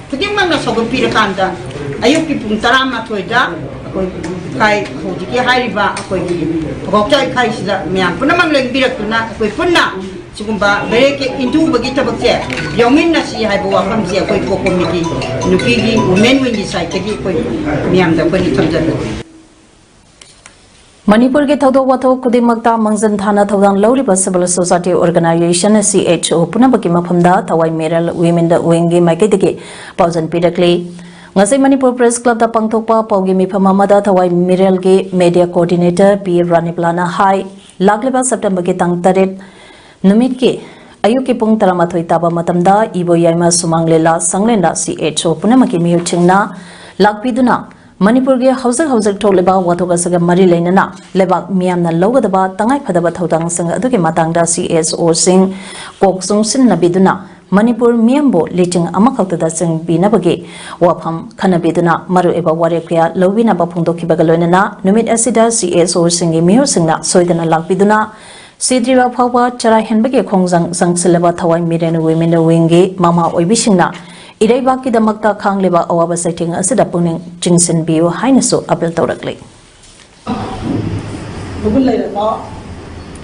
ꯈꯨꯗꯤꯡꯃꯛꯅ ꯁꯧꯒꯠꯄꯤꯔꯀꯥꯟꯗ ꯑꯌꯨꯛꯀꯤ ꯄꯨꯡ ꯇꯔꯥꯃꯥꯊꯣꯏꯗ ꯑꯩꯈꯣꯏ ꯏꯀꯥꯏ, ꯍꯧꯖꯤꯛꯀꯤ ꯍꯥꯏꯔꯤꯕ ꯑꯩꯈꯣꯏꯒꯤ ꯐꯧꯕꯥꯛꯆꯥꯎ ꯏꯀꯥꯏꯁꯤꯗ ꯃꯌꯥꯝ ꯄꯨꯝꯅꯃꯛ ꯂꯦꯡꯕꯤꯔꯛꯇꯨꯅ ꯑꯩꯈꯣꯏ ꯄꯨꯟꯅ ꯁꯤꯒꯨꯝꯕ ꯕꯦꯔꯤꯀꯦꯗ ꯏꯟꯊꯨꯕꯒꯤ ꯊꯕꯛꯁꯦ ꯌꯥꯎꯃꯤꯟꯅꯁꯤ ꯍꯥꯏꯕ ꯋꯥꯐꯝꯁꯦ ꯑꯩꯈꯣꯏ ꯀꯣꯀꯣꯃꯤꯒꯤ ꯅꯨꯄꯤꯒꯤ, ꯋꯨꯃꯦꯟ ꯋꯤꯡꯒꯤ ꯁꯥꯏꯠꯇꯒꯤ ꯑꯩꯈꯣꯏ ꯃꯌꯥꯝꯗ ꯑꯩꯈꯣꯏꯅ ꯊꯝꯖꯕꯅꯤ꯫ ꯃꯅꯤꯄꯨꯔꯒꯤ ꯊꯧꯗꯣꯛ ꯋꯥꯊꯣꯛ ꯈꯨꯗꯤꯡꯃꯛꯇ ꯃꯥꯡꯖꯤꯟ ꯊꯥꯅ ꯊꯧꯗꯥꯡ ꯂꯧꯔꯤꯕ civil society organization, C H O, ꯄꯨꯝꯅꯃꯛꯀꯤ ꯃꯐꯝꯗ ꯊꯋꯥꯏ ꯃꯤꯔꯦꯜ Women Wingꯒꯤ ꯃꯥꯏꯀꯩꯗꯒꯤ ꯄꯥꯎꯖꯦꯜ ꯄꯤꯔꯛꯂꯤ꯫ ꯉꯁꯤ ꯃꯅꯤꯄꯨꯔ Press Clubꯇ ꯄꯥꯡꯊꯣꯛꯄ ꯄꯥꯎꯒꯤ ꯃꯤꯐꯝ ꯑꯃꯗ ꯊꯋꯥꯏ ꯃꯤꯔꯦꯜꯒꯤ media coordinator P ꯔꯥꯅꯤꯕꯂꯥꯅ ꯍꯥꯏ, ꯂꯥꯛꯂꯤꯕ Septemberꯒꯤ ꯇꯥꯡ ꯇꯔꯦꯠ ꯅꯨꯃꯤꯠꯀꯤ ꯑꯌꯨꯛꯀꯤ ꯄꯨꯡ ꯇꯔꯥꯃꯥꯊꯣꯏ ꯇꯥꯕ ꯃꯇꯝꯗ ꯏꯕꯣ ꯌꯥꯏꯃ ꯁꯨꯃꯥꯡ ꯂꯤꯂꯥ ꯁꯪꯂꯦꯟꯗ C H O ꯄꯨꯝꯅꯃꯛꯀꯤ ꯃꯤꯍꯨꯠꯁꯤꯡꯅ ꯂꯥꯛꯄꯤꯗꯨꯅ ꯃꯅꯤꯄꯨꯔꯒꯤ ꯍꯧꯖꯤꯛ ꯍꯧꯖꯤꯛ ꯊꯣꯛꯂꯤꯕ ꯋꯥꯊꯣꯛ ꯑꯁꯤꯒ ꯃꯔꯤ ꯂꯩꯅꯅ ꯂꯩꯕꯥꯛ ꯃꯤꯌꯥꯝꯅ ꯂꯧꯒꯗꯕ ꯇꯉꯥꯏ ꯐꯗꯕ ꯊꯧꯗꯥꯡꯁꯤꯡ ꯑꯗꯨꯒꯤ ꯃꯇꯥꯡꯗ C H O ꯁꯤꯡ ꯀꯣꯛ ꯆꯨꯡꯁꯤꯟꯅꯕꯤꯗꯨꯅ ꯃꯅꯤꯄꯨꯔ ꯃꯤꯌꯥꯝꯕꯨ ꯂꯤꯆꯤꯡ ꯑꯃꯈꯛꯇꯗ ꯆꯤꯡꯕꯤꯅꯕꯒꯤ ꯋꯥꯐꯝ ꯈꯟꯅꯕꯤꯗꯨꯅ ꯃꯔꯨꯑꯣꯏꯕ ꯋꯥꯔꯦꯞ ꯀꯌꯥ ꯂꯧꯕꯤꯅꯕ ꯐꯣꯡꯗꯣꯛꯈꯤꯕꯒ ꯂꯣꯏꯅꯅ ꯅꯨꯃꯤꯠ ꯑꯁꯤꯗ C H O ꯁꯤꯡꯒꯤ ꯃꯤꯍꯨꯠꯁꯤꯡꯅ ꯁꯣꯏꯗꯅ ꯂꯥꯛꯄꯤꯗꯨꯅ ꯁꯤꯗ꯭ꯔꯤꯕ ꯐꯥꯎꯕ ꯆꯔꯥ ꯍꯦꯟꯕꯒꯤ ꯈꯣꯡꯖꯪ ꯆꯪꯁꯤꯜꯂꯕ ꯊꯋꯥꯏ ꯃꯤꯔꯦꯜ Women Wingꯒꯤ ꯃꯃꯥ ꯑꯣꯏꯕꯤꯁꯤꯡꯅ ꯏꯔꯩꯕꯥꯛꯀꯤꯗꯃꯛꯇ ꯈꯥꯡꯂꯤꯕ ꯑꯋꯥꯕ ꯆꯩꯊꯦꯡ ꯑꯁꯤꯗ ꯄꯨꯛꯅꯤꯡ ꯆꯤꯡꯁꯤꯟꯕꯤꯌꯨ ꯍꯥꯏꯅꯁꯨ appeal ꯇꯧꯔꯛꯂꯤ꯫ ꯃꯒꯨꯟ ꯂꯩꯔꯕ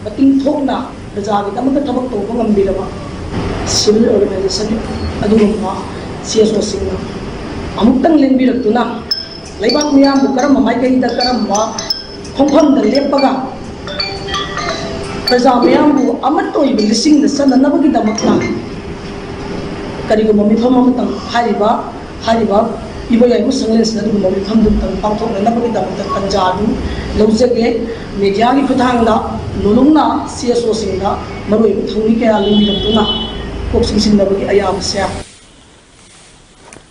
ꯃꯇꯤꯡ ꯊꯣꯛꯅ ꯄ꯭ꯔꯖꯥꯒꯤꯗꯃꯛꯇ ꯊꯕꯛ ꯇꯧꯕ ꯉꯝꯕꯤꯔꯕ civil organization ꯑꯗꯨꯒꯨꯝꯕ C S O ꯁꯤꯡꯅ ꯑꯃꯨꯛꯇꯪ ꯂꯦꯡꯕꯤꯔꯛꯇꯨꯅ ꯂꯩꯕꯥꯛ ꯃꯤꯌꯥꯝꯕꯨ ꯀꯔꯝꯕ ꯃꯥꯏꯀꯩꯗ ꯀꯔꯝꯕ ꯈꯣꯡꯐꯝꯗ ꯂꯦꯞꯄꯒ ꯄ꯭ꯔꯖꯥ ꯃꯤꯌꯥꯝꯕꯨ ꯑꯃꯠꯇ ꯑꯣꯏꯕ ꯂꯤꯁꯤꯡꯗ ꯆꯟꯅꯅꯕꯒꯤꯗꯃꯛꯇ ꯀꯔꯤꯒꯨꯝꯕ ꯃꯤꯐꯝ ꯑꯃꯇꯪ ꯍꯥꯏꯔꯤꯕ ꯍꯥꯏꯔꯤꯕ ꯏꯕꯣ ꯌꯥꯏꯃ ꯁꯪꯂꯦꯟꯁꯤꯗ ꯑꯗꯨꯒꯨꯝꯕ ꯃꯤꯐꯝꯗꯨ ꯑꯃꯇꯪ ꯄꯥꯡꯊꯣꯛꯅꯅꯕꯒꯤꯗꯃꯛꯇ ꯇꯥꯟꯖꯥ ꯑꯗꯨ ꯂꯧꯖꯒꯦ꯫ Mediaꯒꯤ ꯈꯨꯠꯊꯥꯡꯗ ꯂꯣꯂꯨꯡꯅ C S O ꯁꯤꯡꯗ ꯃꯔꯨꯑꯣꯏꯕ ꯊꯧꯔꯤ ꯀꯌꯥ ꯂꯦꯡꯕꯤꯔꯛꯇꯨꯅ ꯀꯣꯛ ꯆꯤꯡꯁꯤꯟꯅꯕꯒꯤ ꯑꯌꯥꯕꯁꯦ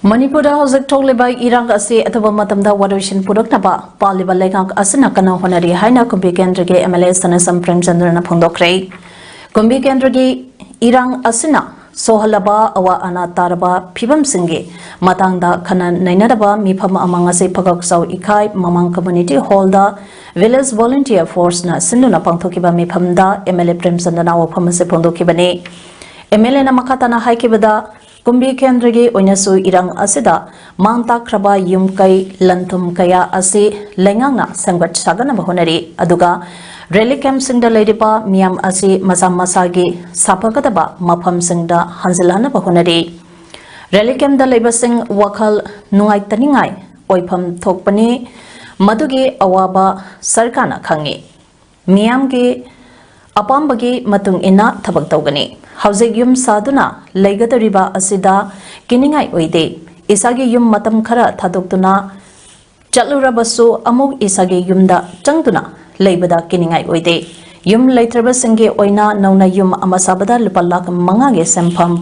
ꯃꯅꯤꯄꯨꯔꯗ ꯍꯧꯖꯤꯛ ꯊꯣꯛꯂꯤꯕ ꯏꯔꯥꯡ ꯑꯁꯤ ꯑꯊꯨꯕ ꯃꯇꯝꯗ ꯋꯥꯔꯣꯏꯁꯤꯟ ꯄꯨꯔꯛꯅꯕ ꯄꯥꯜꯂꯤꯕ ꯂꯩꯉꯥꯛ ꯑꯁꯤꯅ ꯀꯟꯅ ꯍꯣꯠꯅꯔꯤ ꯍꯥꯏꯅ ꯀꯨꯝꯕꯤ ꯀꯦꯟꯗ꯭ꯔꯒꯤ M L A ꯁꯅꯥꯁꯝ ꯄ꯭ꯔꯦꯝꯆꯟꯗ꯭ꯔꯅ ꯐꯣꯡꯗꯣꯛꯈ꯭ꯔꯦ꯫ ꯀꯨꯝꯕꯤ ꯀꯦꯟꯗ꯭ꯔꯒꯤ ꯏꯔꯥꯡ ꯑꯁꯤꯅ ꯁꯣꯛꯍꯜꯂꯕ ꯑꯋꯥ ꯑꯅꯥ ꯇꯥꯔꯕ ꯐꯤꯕꯝꯁꯤꯡꯒꯤ ꯃꯇꯥꯡꯗ ꯈꯟꯅ ꯅꯩꯅꯔꯕ ꯃꯤꯐꯝ ꯑꯃ ꯉꯁꯤ ꯐꯒꯛꯆꯥꯎ ꯏꯀꯥꯏ ꯃꯃꯥꯡ ꯀꯝꯃ꯭ꯌꯨꯅꯤꯇꯤ ꯍꯣꯜꯗ ꯚꯤꯂꯦꯖ ꯚꯣꯂꯨꯟꯇꯤꯌꯔ ꯐꯣꯔꯁꯅ ꯁꯤꯟꯗꯨꯅ ꯄꯥꯡꯊꯣꯛꯈꯤꯕ ꯃꯤꯐꯝꯗ M L A ꯄ꯭ꯔꯦꯝꯆꯟꯗ꯭ꯔꯅ ꯋꯥꯐꯝ ꯑꯁꯤ ꯐꯣꯡꯗꯣꯛꯈꯤꯕꯅꯤ꯫ M L A ꯅ ꯃꯈꯥ ꯇꯥꯅ ꯍꯥꯏꯈꯤꯕꯗ, ꯀꯨꯝꯕꯤ ꯀꯦꯟꯗ꯭ꯔꯒꯤ ꯑꯣꯏꯅꯁꯨ ꯏꯔꯥꯡ ꯑꯁꯤꯗ ꯃꯥꯡ ꯇꯥꯛꯈ꯭ꯔꯕ ꯌꯨꯝ ꯀꯩ, ꯂꯟ ꯊꯨꯝ ꯀꯌꯥ ꯑꯁꯤ ꯂꯩꯉꯥꯛꯅ ꯁꯦꯝꯒꯠ ꯁꯥꯒꯠꯅꯕ ꯍꯣꯠꯅꯔꯤ꯫ ꯑꯗꯨꯒ ꯔꯤꯂꯤꯐ ꯀꯦꯝꯞꯁꯤꯡꯗ ꯂꯩꯔꯤꯕ ꯃꯤꯌꯥꯝ ꯑꯁꯤ ꯃꯁꯥ ꯃꯁꯥꯒꯤ ꯁꯥꯐꯒꯗꯕ ꯃꯐꯝꯁꯤꯡꯗ ꯍꯟꯖꯤꯜꯍꯟꯅꯕ ꯍꯣꯠꯅꯔꯤ꯫ ꯔꯤꯂꯤꯐ ꯀꯦꯝꯞꯇ ꯂꯩꯕꯁꯤꯡ ꯋꯥꯈꯜ ꯅꯨꯡꯉꯥꯏꯇꯅꯤꯡꯉꯥꯏ ꯑꯣꯏꯐꯝ ꯊꯣꯛꯄꯅꯤ꯫ ꯃꯗꯨꯒꯤ ꯑꯋꯥꯕ ꯁꯔꯀꯥꯔꯅ ꯈꯪꯏ꯫ ꯃꯤꯌꯥꯝꯒꯤ ꯑꯄꯥꯝꯕꯒꯤ ꯃꯇꯨꯡ ꯏꯟꯅ ꯊꯕꯛ ꯇꯧꯒꯅꯤ꯫ ꯍꯧꯖꯤꯛ ꯌꯨꯝ ꯁꯥꯗꯨꯅ ꯂꯩꯒꯗꯧꯔꯤꯕ ꯑꯁꯤꯗ ꯀꯤꯅꯤꯡꯉꯥꯏ ꯑꯣꯏꯗꯦ꯫ ꯏꯁꯥꯒꯤ ꯌꯨꯝ ꯃꯇꯝ ꯈꯔ ꯊꯥꯗꯣꯛꯇꯨꯅ ꯆꯠꯂꯨꯔꯕꯁꯨ ꯑꯃꯨꯛ ꯏꯁꯥꯒꯤ ꯌꯨꯝꯗ ꯆꯪꯗꯨꯅ ꯂꯩꯕꯗ ꯀꯤꯅꯤꯡꯉꯥꯏ ꯑꯣꯏꯗꯦ꯫ ꯌꯨꯝ ꯂꯩꯇ꯭ꯔꯕꯁꯤꯡꯒꯤ ꯑꯣꯏꯅ ꯅꯧꯅ ꯌꯨꯝ ꯑꯃ ꯁꯥꯕꯗ ꯂꯨꯄꯥ ꯂꯥꯈ ꯃꯉꯥꯒꯤ ꯁꯦꯟꯐꯝ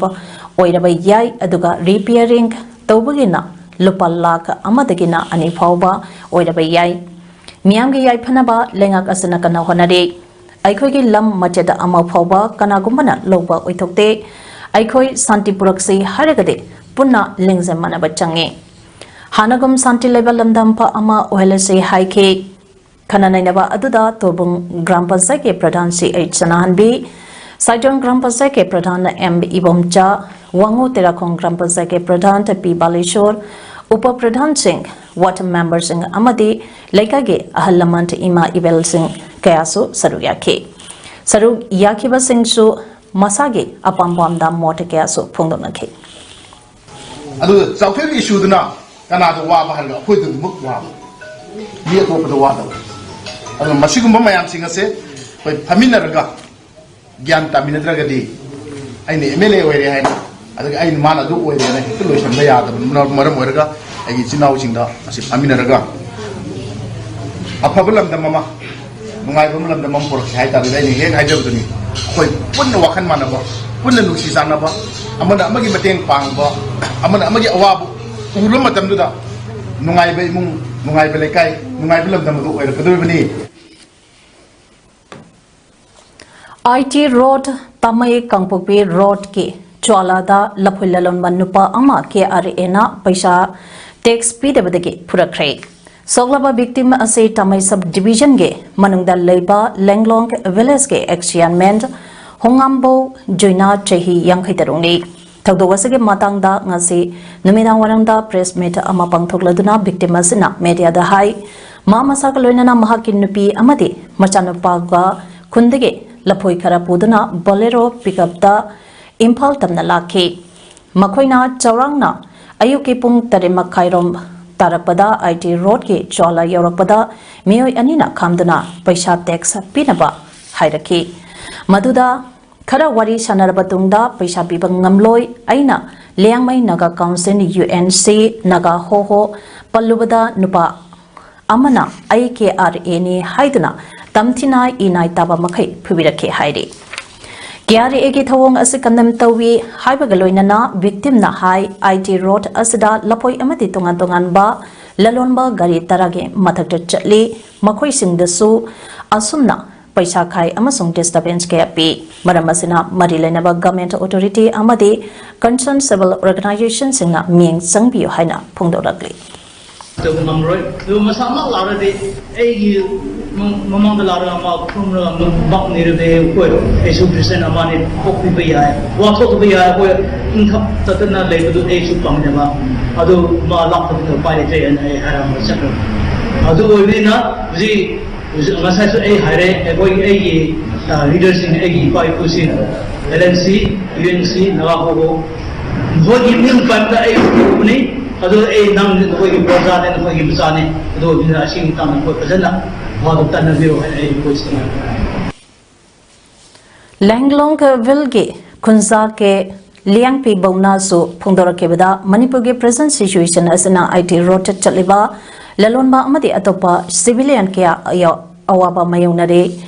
ꯑꯣꯏꯔꯕ ꯌꯥꯏ, ꯑꯗꯨꯒ ꯔꯤꯄꯤꯌꯥꯔꯤꯡ ꯇꯧꯕꯒꯤꯅ ꯂꯨꯄꯥ ꯂꯥꯈ ꯑꯃꯗꯒꯤꯅ ꯑꯅꯤ ꯐꯥꯎꯕ ꯑꯣꯏꯔꯕ ꯌꯥꯏ꯫ ꯃꯤꯌꯥꯝꯒꯤ ꯌꯥꯏꯐꯅꯕ ꯂꯩꯉꯥꯛ ꯑꯁꯤꯅ ꯀꯟꯅ ꯍꯣꯠꯅꯔꯤ꯫ ꯑꯩꯈꯣꯏꯒꯤ ꯂꯝ ꯃꯆꯦꯠ ꯑꯃ ꯐꯥꯎꯕ ꯀꯅꯥꯒꯨꯝꯕꯅ ꯂꯧꯕ ꯑꯣꯏꯊꯣꯛꯇꯦ꯫ ꯑꯩꯈꯣꯏ ꯁꯥꯟꯇꯤ ꯄꯨꯔꯛꯁꯤ ꯍꯥꯏꯔꯒꯗꯤ ꯄꯨꯟꯅ ꯂꯤꯡꯖꯦꯜ ꯃꯥꯟꯅꯕ ꯆꯪꯉꯤ꯫ ꯍꯥꯟꯅꯒꯨꯝ ꯁꯥꯟꯇꯤ ꯂꯩꯕ ꯂꯝꯗꯝ ꯑꯃ ꯑꯣꯏꯍꯜꯂꯁꯤ ꯍꯥꯏꯈꯤ꯫ ꯈꯟꯅ ꯅꯩꯅꯕ ꯑꯗꯨꯗ ꯇꯣꯕꯨꯡ ꯒ꯭ꯔꯥꯝ ꯄꯟꯆꯥꯌꯠꯀꯤ ꯄ꯭ꯔꯙꯥꯟ ꯁꯤ ꯑꯩꯆ ꯁꯅꯥꯍꯟꯕꯤ, ꯁꯥꯏꯗꯣꯟ ꯒ꯭ꯔꯥꯝ ꯄꯟꯆꯥꯌꯠꯀꯤ ꯄ꯭ꯔꯙꯥꯟ ꯑꯦꯝ ꯏꯕꯣꯝꯆꯥ, ꯋꯥꯉꯨ ꯇꯦꯔꯥꯈꯣꯡ ꯒ꯭ꯔꯥꯝ ꯄꯟꯆꯥꯌꯠꯀꯤ ꯄ꯭ꯔꯙꯥꯟ ꯄꯤ ꯕꯥꯂꯦꯁꯣꯔ, ꯎꯄ ꯄ꯭ꯔꯙꯥꯟꯁꯤꯡ, ꯋꯥꯔꯗ ꯃꯦꯝꯕꯔꯁꯤꯡ ꯑꯃꯗꯤ ꯂꯩꯀꯥꯏꯒꯤ ꯑꯍꯜ ꯂꯃꯟ ꯏꯃꯥ ꯏꯕꯦꯜꯁꯤꯡ ꯀꯌꯥꯁꯨ ꯁꯔꯨꯛ ꯌꯥꯈꯤ꯫ ꯁꯔꯨꯛ ꯌꯥꯈꯤꯕꯁꯤꯡꯁꯨ ꯃꯁꯥꯒꯤ ꯑꯄꯥꯝ ꯄꯥꯝꯗ ꯃꯣꯠ ꯀꯌꯥꯁꯨ ꯐꯣꯡꯗꯣꯛꯅꯈꯤ꯫ ꯑꯗꯨꯒ ꯆꯥꯎꯈꯠ ꯏꯁꯨꯗꯨꯅ ꯀꯅꯥꯗ ꯋꯥꯕ ꯍꯥꯏꯔꯒ ꯑꯩꯈꯣꯏꯗꯃꯛ ꯋꯥꯕ, ꯃꯤ ꯑꯇꯣꯞꯄꯗ ꯋꯥꯗꯕ꯫ ꯑꯗꯨꯅ ꯃꯁꯤꯒꯨꯝꯕ ꯃꯌꯥꯝꯁꯤꯡ ꯑꯁꯦ ꯑꯩꯈꯣꯏ ꯐꯝꯃꯤꯟꯅꯔꯒ, ꯒ꯭ꯌꯥꯟ ꯇꯥꯃꯤꯟꯅꯗ꯭ꯔꯒꯗꯤ ꯑꯩꯅ M L A ꯑꯣꯏꯔꯦ ꯍꯥꯏꯅ, ꯑꯗꯒꯤ ꯑꯩꯅ, ꯃꯥꯅ ꯑꯗꯨ ꯑꯣꯏꯔꯦꯅ ꯍꯦꯛꯇ ꯂꯣꯏꯁꯤꯟꯕ ꯌꯥꯗꯕꯅ ꯃꯔꯝ ꯑꯣꯏꯔꯒ ꯑꯩꯒꯤ ꯏꯆꯤꯟ ꯏꯅꯥꯎꯁꯤꯡꯗ ꯃꯁꯤ ꯐꯝꯃꯤꯟꯅꯔꯒ ꯑꯐꯕ ꯂꯝꯗꯝ ꯑꯃ, ꯅꯨꯡꯉꯥꯏꯕ ꯂꯝꯗꯝ ꯑꯃ ꯄꯨꯔꯛꯁꯤ ꯍꯥꯏ ꯇꯥꯔꯒꯗꯤ ꯑꯩꯅ ꯍꯦꯛ ꯍꯥꯏꯖꯕꯗꯨꯅꯤ, ꯑꯩꯈꯣꯏ ꯄꯨꯟꯅ ꯋꯥꯈꯜ ꯃꯥꯟꯅꯕ, ꯄꯨꯟꯅ ꯅꯨꯡꯁꯤ ꯆꯥꯟꯅꯕ, ꯑꯃꯅ ꯑꯃꯒꯤ ꯃꯇꯦꯡ ꯄꯥꯡꯕ, ꯑꯃꯅ ꯑꯃꯒꯤ ꯑꯋꯥꯕ ꯎꯕ ꯃꯇꯝꯗꯨꯗ ꯅꯨꯡꯉꯥꯏꯕ ꯏꯃꯨꯡ, ꯅꯨꯡꯉꯥꯏꯕ ꯂꯩꯀꯥꯏ, ꯅꯨꯡꯉꯥꯏꯕ ꯂꯝꯗꯝ ꯑꯗꯨ ꯑꯣꯏꯔꯛꯀꯗꯧꯔꯤꯕꯅꯤ꯫ ꯑꯥꯏ ꯇꯤ ꯔꯣꯗ, ꯇꯥꯃꯩ ꯀꯥꯡꯄꯣꯛꯄꯤ ꯔꯣꯗꯀꯤ ꯆꯣꯂꯥꯗ ꯂꯐꯣꯏ ꯂꯂꯣꯟꯕ ꯅꯨꯄꯥ ꯑꯃ ꯀꯦ ꯑꯥꯔ ꯑꯦꯅ ꯄꯩꯁꯥ ꯇꯦꯛꯁ ꯄꯤꯗꯕꯗꯒꯤ ꯐꯨꯔꯛꯈ꯭ꯔꯦ꯫ ꯁꯣꯛꯂꯕ ꯚꯤꯛꯇꯤꯝ ꯑꯁꯤ ꯇꯥꯃꯩ ꯁꯕ ꯗꯤꯚꯤꯖꯟꯒꯤ ꯃꯅꯨꯡꯗ ꯂꯩꯕ ꯂꯦꯡꯂꯣꯡ ꯚꯤꯂꯦꯖꯀꯤ ꯑꯦꯛꯁ ꯆꯤꯌꯥꯔꯃꯦꯟ ꯍꯣꯉꯥꯝꯕꯧ ꯖꯣꯏꯅꯥ, ꯆꯍꯤ ꯌꯥꯡꯈꯩ ꯇꯔꯨꯛꯅꯤ꯫ ꯊꯧꯗꯣꯛ ꯑꯁꯤꯒꯤ ꯃꯇꯥꯡꯗ ꯉꯁꯤ ꯅꯨꯃꯤꯗꯥꯡ ꯋꯥꯏꯔꯝꯗ ꯄ꯭ꯔꯦꯁ ꯃꯤꯠ ꯑꯃ ꯄꯥꯡꯊꯣꯛꯂꯗꯨꯅ ꯚꯤꯛꯇꯤꯝ ꯑꯁꯤꯅ ꯃꯦꯗꯤꯌꯥꯗ ꯍꯥꯏ, ꯃꯥ ꯃꯁꯥꯒ ꯂꯣꯏꯅꯅ ꯃꯍꯥꯛꯀꯤ ꯅꯨꯄꯤ ꯑꯃꯗꯤ ꯃꯆꯥꯅꯨꯄꯥꯒ ꯈꯨꯟꯗꯒꯤ ꯂꯐꯣꯏ ꯈꯔ ꯄꯨꯗꯨꯅ ꯕꯣꯂꯦꯔꯣ ꯄꯤꯛꯑꯞꯇ ꯏꯝꯐꯥꯜ ꯇꯝꯅ ꯂꯥꯛꯈꯤ꯫ ꯃꯈꯣꯏꯅ ꯆꯥꯎꯔꯥꯛꯅ ꯑꯌꯨꯛꯀꯤ ꯄꯨꯡ ꯇꯔꯦꯠ ꯃꯈꯥꯏꯔꯣꯝ ꯇꯥꯔꯛꯄꯗ ꯑꯥꯏ ꯇꯤ ꯔꯣꯗꯀꯤ ꯆꯣꯂꯥ ꯌꯧꯔꯛꯄꯗ ꯃꯤꯑꯣꯏ ꯑꯅꯤꯅ ꯈꯥꯝꯗꯨꯅ ꯄꯩꯁꯥ ꯇꯦꯛꯁ ꯄꯤꯅꯕ ꯍꯥꯏꯔꯛꯈꯤ꯫ ꯃꯗꯨꯗ ꯈꯔ ꯋꯥꯔꯤ ꯁꯥꯟꯅꯔꯕ ꯇꯨꯡꯗ ꯄꯩꯁꯥ ꯄꯤꯕ ꯉꯝꯂꯣꯏ, ꯑꯩꯅ Liangmai Naga council, U N C, Naga ꯍꯣꯍꯣ ꯄꯜꯂꯨꯕꯗ ꯅꯨꯄꯥ ꯑꯃꯅ ꯑꯩ ꯀꯦ ꯑꯥꯔ ꯑꯦꯅꯤ ꯍꯥꯏꯗꯨꯅ ꯇꯝꯊꯤꯅ ꯏꯅꯥꯏ ꯇꯥꯕ ꯃꯈꯩ ꯐꯨꯕꯤꯔꯛꯈꯤ ꯍꯥꯏꯔꯤ꯫ ꯀꯦ ꯑꯥꯔ ꯑꯦꯒꯤ ꯊꯧꯑꯣꯡ ꯑꯁꯤ ꯀꯟꯗꯦꯝ ꯇꯧꯏ ꯍꯥꯏꯕꯒ ꯂꯣꯏꯅꯅ ꯚꯤꯛꯇꯤꯝꯅ ꯍꯥꯏ, ꯑꯥꯏ ꯇꯤ ꯔꯣꯗ ꯑꯁꯤꯗ ꯂꯐꯣꯏ ꯑꯃꯗꯤ ꯇꯣꯉꯥꯟ ꯇꯣꯉꯥꯟꯕ ꯂꯂꯣꯟꯕ ꯒꯥꯔꯤ ꯇꯔꯥꯒꯤ ꯃꯊꯛꯇ ꯆꯠꯂꯤ꯫ ꯃꯈꯣꯏꯁꯤꯡꯗꯁꯨ ꯑꯁꯨꯝꯅ ꯄꯩꯁꯥ ꯈꯥꯏ ꯑꯃꯁꯨꯡ ꯗꯤꯁꯇꯔꯕꯦꯟꯁ ꯀꯌꯥ ꯄꯤ꯫ ꯃꯔꯝ ꯑꯁꯤꯅ ꯃꯔꯤ ꯂꯩꯅꯕ ꯒꯚꯔꯟꯃꯦꯟꯠ ꯑꯣꯊꯣꯔꯤꯇꯤ ꯑꯃꯗꯤ ꯀꯟꯁꯔꯟ ꯁꯤꯚꯤꯜ ꯑꯣꯔꯒꯅꯥꯏꯖꯦꯁꯟꯁꯤꯡꯅ ꯃꯤꯠꯌꯦꯡ ꯆꯪꯕꯤꯌꯨ ꯍꯥꯏꯅ ꯐꯣꯡꯗꯣꯔꯛꯂꯤ꯫ ꯑꯗꯨ ꯉꯝꯔꯣꯏ꯫ ꯑꯗꯨ ꯃꯁꯥꯃꯛ ꯂꯥꯛꯂꯗꯤ ꯑꯩꯒꯤ ꯃ-, ꯃꯃꯥꯡꯗ ꯂꯥꯛꯂꯒ ꯃꯥ ꯈꯨꯔꯨꯝꯂꯒ ꯃ-, ꯃꯥꯛ ꯅꯤꯔꯗꯤ, "ꯍꯣꯏ, ꯑꯩꯁꯨ ꯈ꯭ꯔꯤꯁꯇꯤꯌꯥꯟ ꯑꯃꯅꯤ, ꯄꯣꯛꯄꯤꯕ ꯌꯥꯏ, ꯋꯥꯊꯣꯛꯇꯕ ꯌꯥꯏ, ꯑꯩꯈꯣꯏ ꯏꯪꯊꯞ ꯇꯠꯇꯅ ꯂꯩꯕꯗꯨ ꯑꯩꯁꯨ ꯄꯥꯝꯗꯦꯕ"꯫ ꯑꯗꯨ ꯃꯥ ꯂꯥꯛꯇꯕꯅꯤꯅ ꯎꯄꯥꯏ ꯂꯩꯇ꯭ꯔꯦ ꯍꯥꯏꯅ ꯑꯩ ꯍꯥꯏꯔꯝꯕ ꯆꯠꯈ꯭ꯔꯦ꯫ ꯑꯗꯨ ꯑꯣꯏꯕꯅꯤꯅ ꯍꯧꯖꯤꯛ ꯉꯁꯥꯏꯁꯨ ꯑꯩ ꯍꯥꯏꯔꯦ, ꯑꯩꯈꯣꯏ, ꯑꯩꯒꯤ, ꯑ, ꯂꯤꯗꯔꯁꯤꯡ, ꯑꯩꯒꯤ ꯏꯄꯥ ꯏꯄꯨꯁꯤꯡ, L N C, U N C, Naga ꯍꯣꯍꯣ, ꯃꯈꯣꯏꯒꯤ ꯃꯤꯡ ꯄꯟꯕꯗ ꯑꯩ ꯎꯕꯅꯤ꯫ ꯑꯗꯨ ꯑꯩ ꯅꯪ ꯅꯈꯣꯏꯒꯤ ꯄ꯭ꯔꯖꯥꯅꯤ, ꯅꯈꯣꯏꯒꯤ ꯃꯆꯥꯅꯤ꯫ ꯑꯗꯨ ꯑꯣꯏꯕꯅꯤꯅ ꯑꯁꯤꯒꯤ ꯃꯇꯥꯡꯗ ꯅꯈꯣꯏ ꯐꯖꯅ ꯋꯥꯗꯨ ꯇꯥꯟꯅꯕꯤꯔꯣ ꯍꯥꯏꯅ ꯑꯩ ꯔꯤꯀ꯭ꯋꯦꯁ ꯇꯧꯏ꯫ ꯂꯦꯡꯂꯣꯡ ꯚꯤꯜꯒꯤ ꯈꯨꯟꯖꯥ ꯀꯦ ꯂꯤꯌꯥꯡꯄꯤ ꯕꯧꯅꯥꯁꯨ ꯐꯣꯡꯗꯣꯔꯛꯈꯤꯕꯗ, ꯃꯅꯤꯄꯨꯔꯒꯤ ꯄ꯭ꯔꯦꯖꯦꯟꯠ ꯁꯤꯆꯨꯋꯦꯁꯟ ꯑꯁꯤꯅ ꯑꯥꯏ ꯇꯤ ꯔꯣꯗꯇ ꯆꯠꯂꯤꯕ ꯂꯂꯣꯟꯕ ꯑꯃꯗꯤ ꯑꯇꯣꯞꯄ ꯁꯤꯚꯤꯂꯤꯌꯟ ꯀꯌꯥ ꯑꯋꯥꯕ ꯃꯥꯌꯣꯛꯅꯔꯦ꯫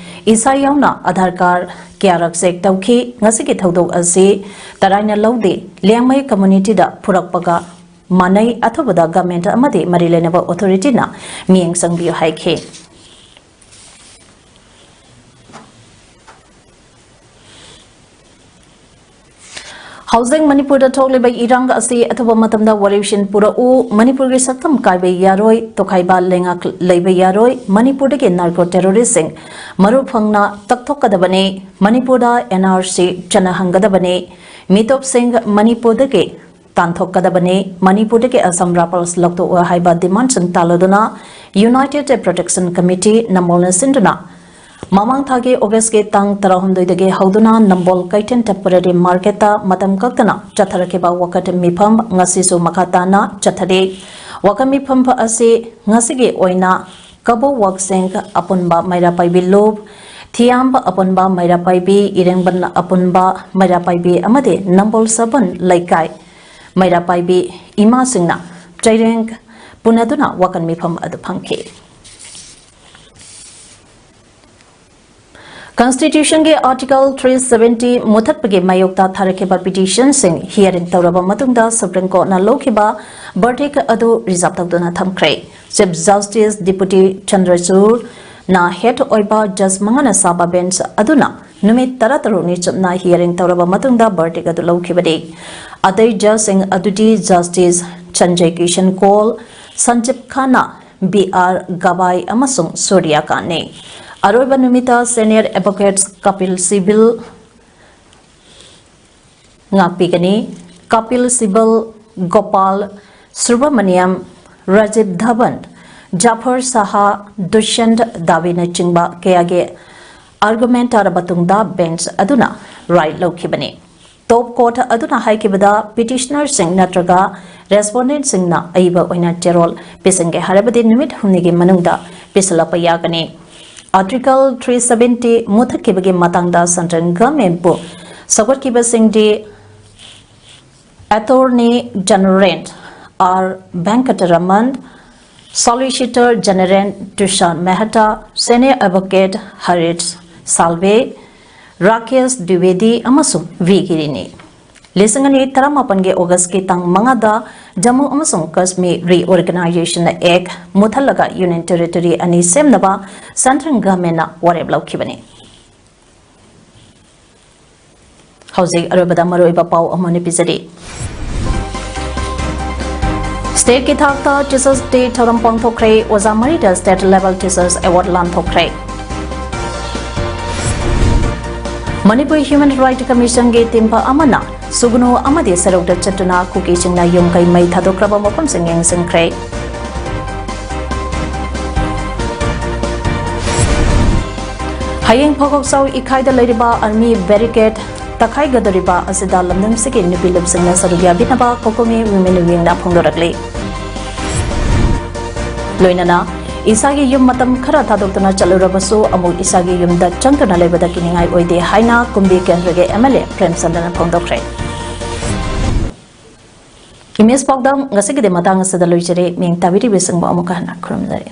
ꯏꯁꯥ ꯌꯥꯎꯅ ꯑꯙꯥꯔ ꯀꯥꯔꯗ ꯀꯌꯥꯔꯛ ꯆꯦꯛ ꯇꯧꯈꯤ꯫ ꯉꯁꯤꯒꯤ ꯊꯧꯗꯣꯛ ꯑꯁꯤ ꯇꯔꯥꯏꯅ ꯂꯧꯗꯦ, ꯂꯤꯌꯥꯡꯃꯩ ꯀꯝꯃ꯭ꯌꯨꯅꯤꯇꯤꯗ ꯄꯨꯔꯛꯄꯒ ꯃꯥꯟꯅꯩ, ꯑꯊꯨꯕꯗ ꯒꯃꯦꯟꯠ ꯑꯃꯗꯤ ꯃꯔꯤ ꯂꯩꯅꯕ ꯑꯣꯊꯣꯔꯤꯇꯤꯅ ꯃꯤꯠꯌꯦꯡ ꯆꯪꯕꯤꯌꯨ ꯍꯥꯏꯈꯤ꯫ ꯍꯧꯖꯤꯛ ꯃꯅꯤꯄꯨꯔꯗ ꯊꯣꯛꯂꯤꯕ ꯏꯔꯥꯡ ꯑꯁꯤ ꯑꯊꯨꯕ ꯃꯇꯝꯗ ꯋꯥꯔꯦꯞꯁꯤꯟ ꯄꯨꯔꯛꯎ, ꯃꯅꯤꯄꯨꯔꯒꯤ ꯁꯛꯇꯝ ꯀꯥꯏꯕ ꯌꯥꯔꯣꯏ, ꯇꯣꯈꯥꯏꯕ ꯂꯩꯉꯥꯛ ꯂꯩꯕ ꯌꯥꯔꯣꯏ, ꯃꯅꯤꯄꯨꯔꯗꯒꯤ ꯅꯥꯔꯀꯣ ꯇꯦꯔꯣꯔꯤꯁꯁꯤꯡ ꯃꯔꯨ ꯐꯪꯅ ꯇꯛꯊꯣꯛꯀꯗꯕꯅꯤ, ꯃꯅꯤꯄꯨꯔꯗ ꯑꯦꯟ ꯑꯥꯔ ꯁꯤ ꯆꯠꯅꯍꯟꯒꯗꯕꯅꯤ, ꯃꯤꯇꯣꯞꯁꯤꯡ ꯃꯅꯤꯄꯨꯔꯗꯒꯤ ꯇꯥꯟꯊꯣꯛꯀꯗꯕꯅꯤ, ꯃꯅꯤꯄꯨꯔꯗꯒꯤ ꯑꯁꯥꯝ ꯔꯥꯏꯐꯜꯁ ꯂꯧꯊꯣꯛꯎ ꯍꯥꯏꯕ ꯗꯤꯃꯥꯟꯁꯤꯡ ꯇꯥꯜꯂꯗꯨꯅ United Protection Committee ꯅꯝꯕꯣꯜꯅ ꯁꯤꯟꯗꯨꯅ ꯃꯃꯥꯡ ꯊꯥꯒꯤ ꯑꯣꯒꯁꯀꯤ ꯇꯥꯡ ꯇꯔꯥꯍꯨꯝꯗꯣꯏꯗꯒꯤ ꯍꯧꯗꯨꯅ ꯅꯝꯕꯣꯜ ꯀꯩꯊꯦꯜ ꯇꯦꯝꯄꯔꯦꯔꯤ ꯃꯥꯔꯀꯦꯠꯇ ꯃꯇꯝ ꯀꯛꯇꯅ ꯆꯠꯊꯔꯛꯈꯤꯕ ꯋꯥꯀꯠ ꯃꯤꯐꯝ ꯉꯁꯤꯁꯨ ꯃꯈꯥ ꯇꯥꯅ ꯆꯠꯊꯔꯤ꯫ ꯋꯥꯀꯠ ꯃꯤꯐꯝ ꯑꯁꯤ ꯉꯁꯤꯒꯤ ꯑꯣꯏꯅ ꯀꯕꯣꯛ ꯋꯥꯛꯆꯦꯡ ꯑꯄꯨꯟꯕ ꯃꯩꯔꯥ ꯄꯥꯏꯕꯤ ꯂꯨꯞ, ꯊꯤꯌꯥꯝꯕ ꯑꯄꯨꯟꯕ ꯃꯩꯔꯥ ꯄꯥꯏꯕꯤ, ꯏꯔꯦꯡꯕꯟ ꯑꯄꯨꯟꯕ ꯃꯩꯔꯥ ꯄꯥꯏꯕꯤ ꯑꯃꯗꯤ ꯅꯝꯕꯣꯜ ꯁꯕꯟ ꯂꯩꯀꯥꯏ ꯃꯩꯔꯥ ꯄꯥꯏꯕꯤ ꯏꯃꯥꯁꯤꯡꯅ ꯆꯩꯔꯦꯡ ꯄꯨꯅꯗꯨꯅ ꯋꯥꯀꯠ ꯃꯤꯐꯝ ꯑꯗꯨ ꯐꯝꯈꯤ꯫ Constitutionꯒꯤ Article three seventy ꯃꯨꯊꯠꯄꯒꯤ ꯃꯥꯌꯣꯛꯇ ꯊꯥꯔꯛꯈꯤꯕ ꯄꯤꯇꯤꯁꯟꯁꯤꯡ ꯍꯤꯌꯥꯔꯤꯡ ꯇꯧꯔꯕ ꯃꯇꯨꯡꯗ Supreme Courtꯅ ꯂꯧꯈꯤꯕ verdict ꯑꯗꯨ reserve ꯇꯧꯗꯨꯅ ꯊꯝꯈ꯭ꯔꯦ꯫ Chief Justice Deputy ꯆꯟꯗ꯭ꯔꯆꯨꯗꯅ head ꯑꯣꯏꯕ ꯖꯖ ꯃꯉꯥꯅ ꯁꯥꯕ ꯕꯦꯟꯆ ꯑꯗꯨꯅ ꯅꯨꯃꯤꯠ ꯇꯔꯥꯇꯔꯨꯛꯅꯤ ꯆꯨꯞꯅ hearing ꯇꯧꯔꯕ ꯃꯇꯨꯡꯗ verdict ꯑꯗꯨ ꯂꯧꯈꯤꯕꯅꯤ꯫ ꯑꯇꯩ ꯖꯖꯁꯤꯡ ꯑꯗꯨꯗꯤ Justice Sanjay Kisan Kaul, ꯁꯟꯖꯤꯕ Khanna, B R ꯒꯕꯥꯏ ꯑꯃꯁꯨꯡ ꯁꯨꯔ꯭ꯌ ꯀꯥꯟꯠꯅꯤ꯫ ꯑꯔꯣꯏꯕ ꯅꯨꯃꯤꯠꯇ senior advocates ꯀꯄꯤꯜ ꯁꯤꯕꯜ ꯉꯥꯛꯄꯤꯒꯅꯤ꯫ ꯀꯄꯤꯜ ꯁꯤꯕꯜ, ꯒꯣꯄꯥꯜ ꯁꯨꯕ꯭ꯔꯃꯅꯤꯌꯝ, ꯔꯥꯖꯤꯕ ꯙꯕꯟ, ꯖꯥꯐꯔ ꯁꯥꯍ, ꯗꯨꯁ꯭ꯌꯟꯠ ꯗꯥꯕꯤꯅꯆꯤꯡꯕ ꯀꯌꯥꯒꯤ argument ꯇꯥꯔꯕ ꯇꯨꯡꯗ ꯕꯦꯟꯆ ꯑꯗꯨꯅ ꯔꯥꯏ ꯂꯧꯈꯤꯕꯅꯤ꯫ ꯇꯣꯞ ꯀꯣꯔꯠ ꯑꯗꯨꯅ ꯍꯥꯏꯈꯤꯕꯗ, ꯄꯤꯇꯤꯁꯅꯔꯁꯤꯡ ꯅꯠꯇ꯭ꯔꯒ ꯔꯦꯁꯄꯣꯟꯗꯦꯟꯠꯁꯤꯡꯅ ꯑꯏꯕ ꯑꯣꯏꯅ ꯆꯦꯔꯣꯜ ꯄꯤꯁꯤꯟꯒꯦ ꯍꯥꯏꯔꯕꯗꯤ ꯅꯨꯃꯤꯠ ꯍꯨꯝꯅꯤꯒꯤ ꯃꯅꯨꯡꯗ ꯄꯤꯁꯤꯜꯂꯛꯄ ꯌꯥꯒꯅꯤ꯫ Article three seventy ꯃꯨꯊꯠꯈꯤꯕꯒꯤ ꯃꯇꯥꯡꯗ central governmentꯄꯨ ꯁꯧꯒꯠꯈꯤꯕꯁꯤꯡꯗꯤ Attorney General R Venkataraman, Solicitor General Tushar Mehta, Senior Advocate Harish Salve, Rakesh Dwivedi ꯑꯃꯁꯨꯡ ꯚꯤ ꯒꯤꯔꯤꯅꯤ꯫ ꯂꯤꯁꯤꯡ ꯑꯅꯤ ꯇꯔꯥꯃꯥꯄꯟꯒꯤ ꯑꯣꯒꯁꯀꯤ ꯇꯥꯡ ꯃꯉꯥꯗ ꯖꯝꯃꯨ ꯑꯃꯁꯨꯡ Kashmir Reorganization Act ꯃꯨꯠꯊꯠꯂꯒ Union Territory ꯑꯅꯤ ꯁꯦꯝꯅꯕ Central Governmentꯅ ꯋꯥꯔꯦꯞ ꯂꯧꯈꯤꯕꯅꯤ꯫ ꯍꯧꯖꯤꯛ ꯑꯔꯣꯏꯕꯗ ꯃꯔꯨꯑꯣꯏꯕ ꯄꯥꯎ ꯑꯃ ꯑꯣꯏꯅ ꯄꯤꯖꯔꯤ꯫ Stateꯀꯤ ꯊꯥꯛꯇ Teachers Day ꯊꯧꯔꯝ ꯄꯥꯡꯊꯣꯛꯈ꯭ꯔꯦ꯫ ꯑꯣꯖꯥ ꯃꯔꯤꯗ State Level Teachers Award ꯂꯥꯟꯊꯣꯛꯈ꯭ꯔꯦ꯫ ꯃꯅꯤꯄꯨꯔ Human Rights Commissionꯒꯤ ꯇꯤꯝ ꯑꯃꯅ ꯁꯨꯒꯅꯨ ꯑꯃꯗꯤ ꯁꯔꯨꯛꯇ ꯆꯠꯇꯨꯅ ꯀꯨꯀꯤꯁꯤꯡꯅ ꯌꯨꯝ ꯀꯩ ꯃꯩ ꯊꯥꯗꯣꯛꯈ꯭ꯔꯕ ꯃꯐꯝꯁꯤꯡ ꯌꯦꯡꯁꯤꯟꯈ꯭ꯔꯦ꯫ ꯍꯌꯦꯡ ꯐꯥꯎꯈꯣꯛꯆꯥꯎ ꯏꯈꯥꯏꯗ ꯂꯩꯔꯤꯕ army barricade ꯇꯛꯈꯥꯏꯒꯗꯧꯔꯤꯕ ꯑꯁꯤꯗ ꯂꯝꯗꯝꯁꯤꯒꯤ ꯅꯨꯄꯤ ꯂꯨꯞꯁꯤꯡꯅ ꯁꯔꯨꯛ ꯌꯥꯕꯤꯅꯕ COCOMI Women Wingꯅ ꯐꯣꯡꯗꯣꯔꯛꯂꯤ꯫ ꯂꯣꯏꯅꯅ ꯏꯁꯥꯒꯤ ꯌꯨꯝ ꯃꯇꯝ ꯈꯔ ꯊꯥꯗꯣꯛꯇꯨꯅ ꯆꯠꯂꯨꯔꯕꯁꯨ ꯑꯃꯨꯛ ꯏꯁꯥꯒꯤ ꯌꯨꯝꯗ ꯆꯪꯗꯨꯅ ꯂꯩꯕꯗ ꯀꯤꯅꯤꯡꯉꯥꯏ ꯑꯣꯏꯗꯦ ꯍꯥꯏꯅ ꯀꯨꯝꯕꯤ ꯀꯦꯟꯗ꯭ꯔꯒꯤ MLA ꯄ꯭ꯔꯦꯝꯆꯟꯗ꯭ꯔꯅ ꯐꯣꯡꯗꯣꯛꯈ꯭ꯔꯦ꯫ Image ꯄꯥꯎꯗꯝ ꯉꯁꯤꯒꯤꯗꯤ ꯃꯇꯥꯡ ꯑꯁꯤꯗ ꯂꯣꯏꯖꯔꯦ꯫ ꯃꯤꯡ ꯇꯥꯕꯤꯔꯤꯕꯁꯤꯡꯕꯨ ꯑꯃꯨꯛꯀ ꯍꯟꯅ ꯈꯨꯔꯨꯝꯖꯔꯤ꯫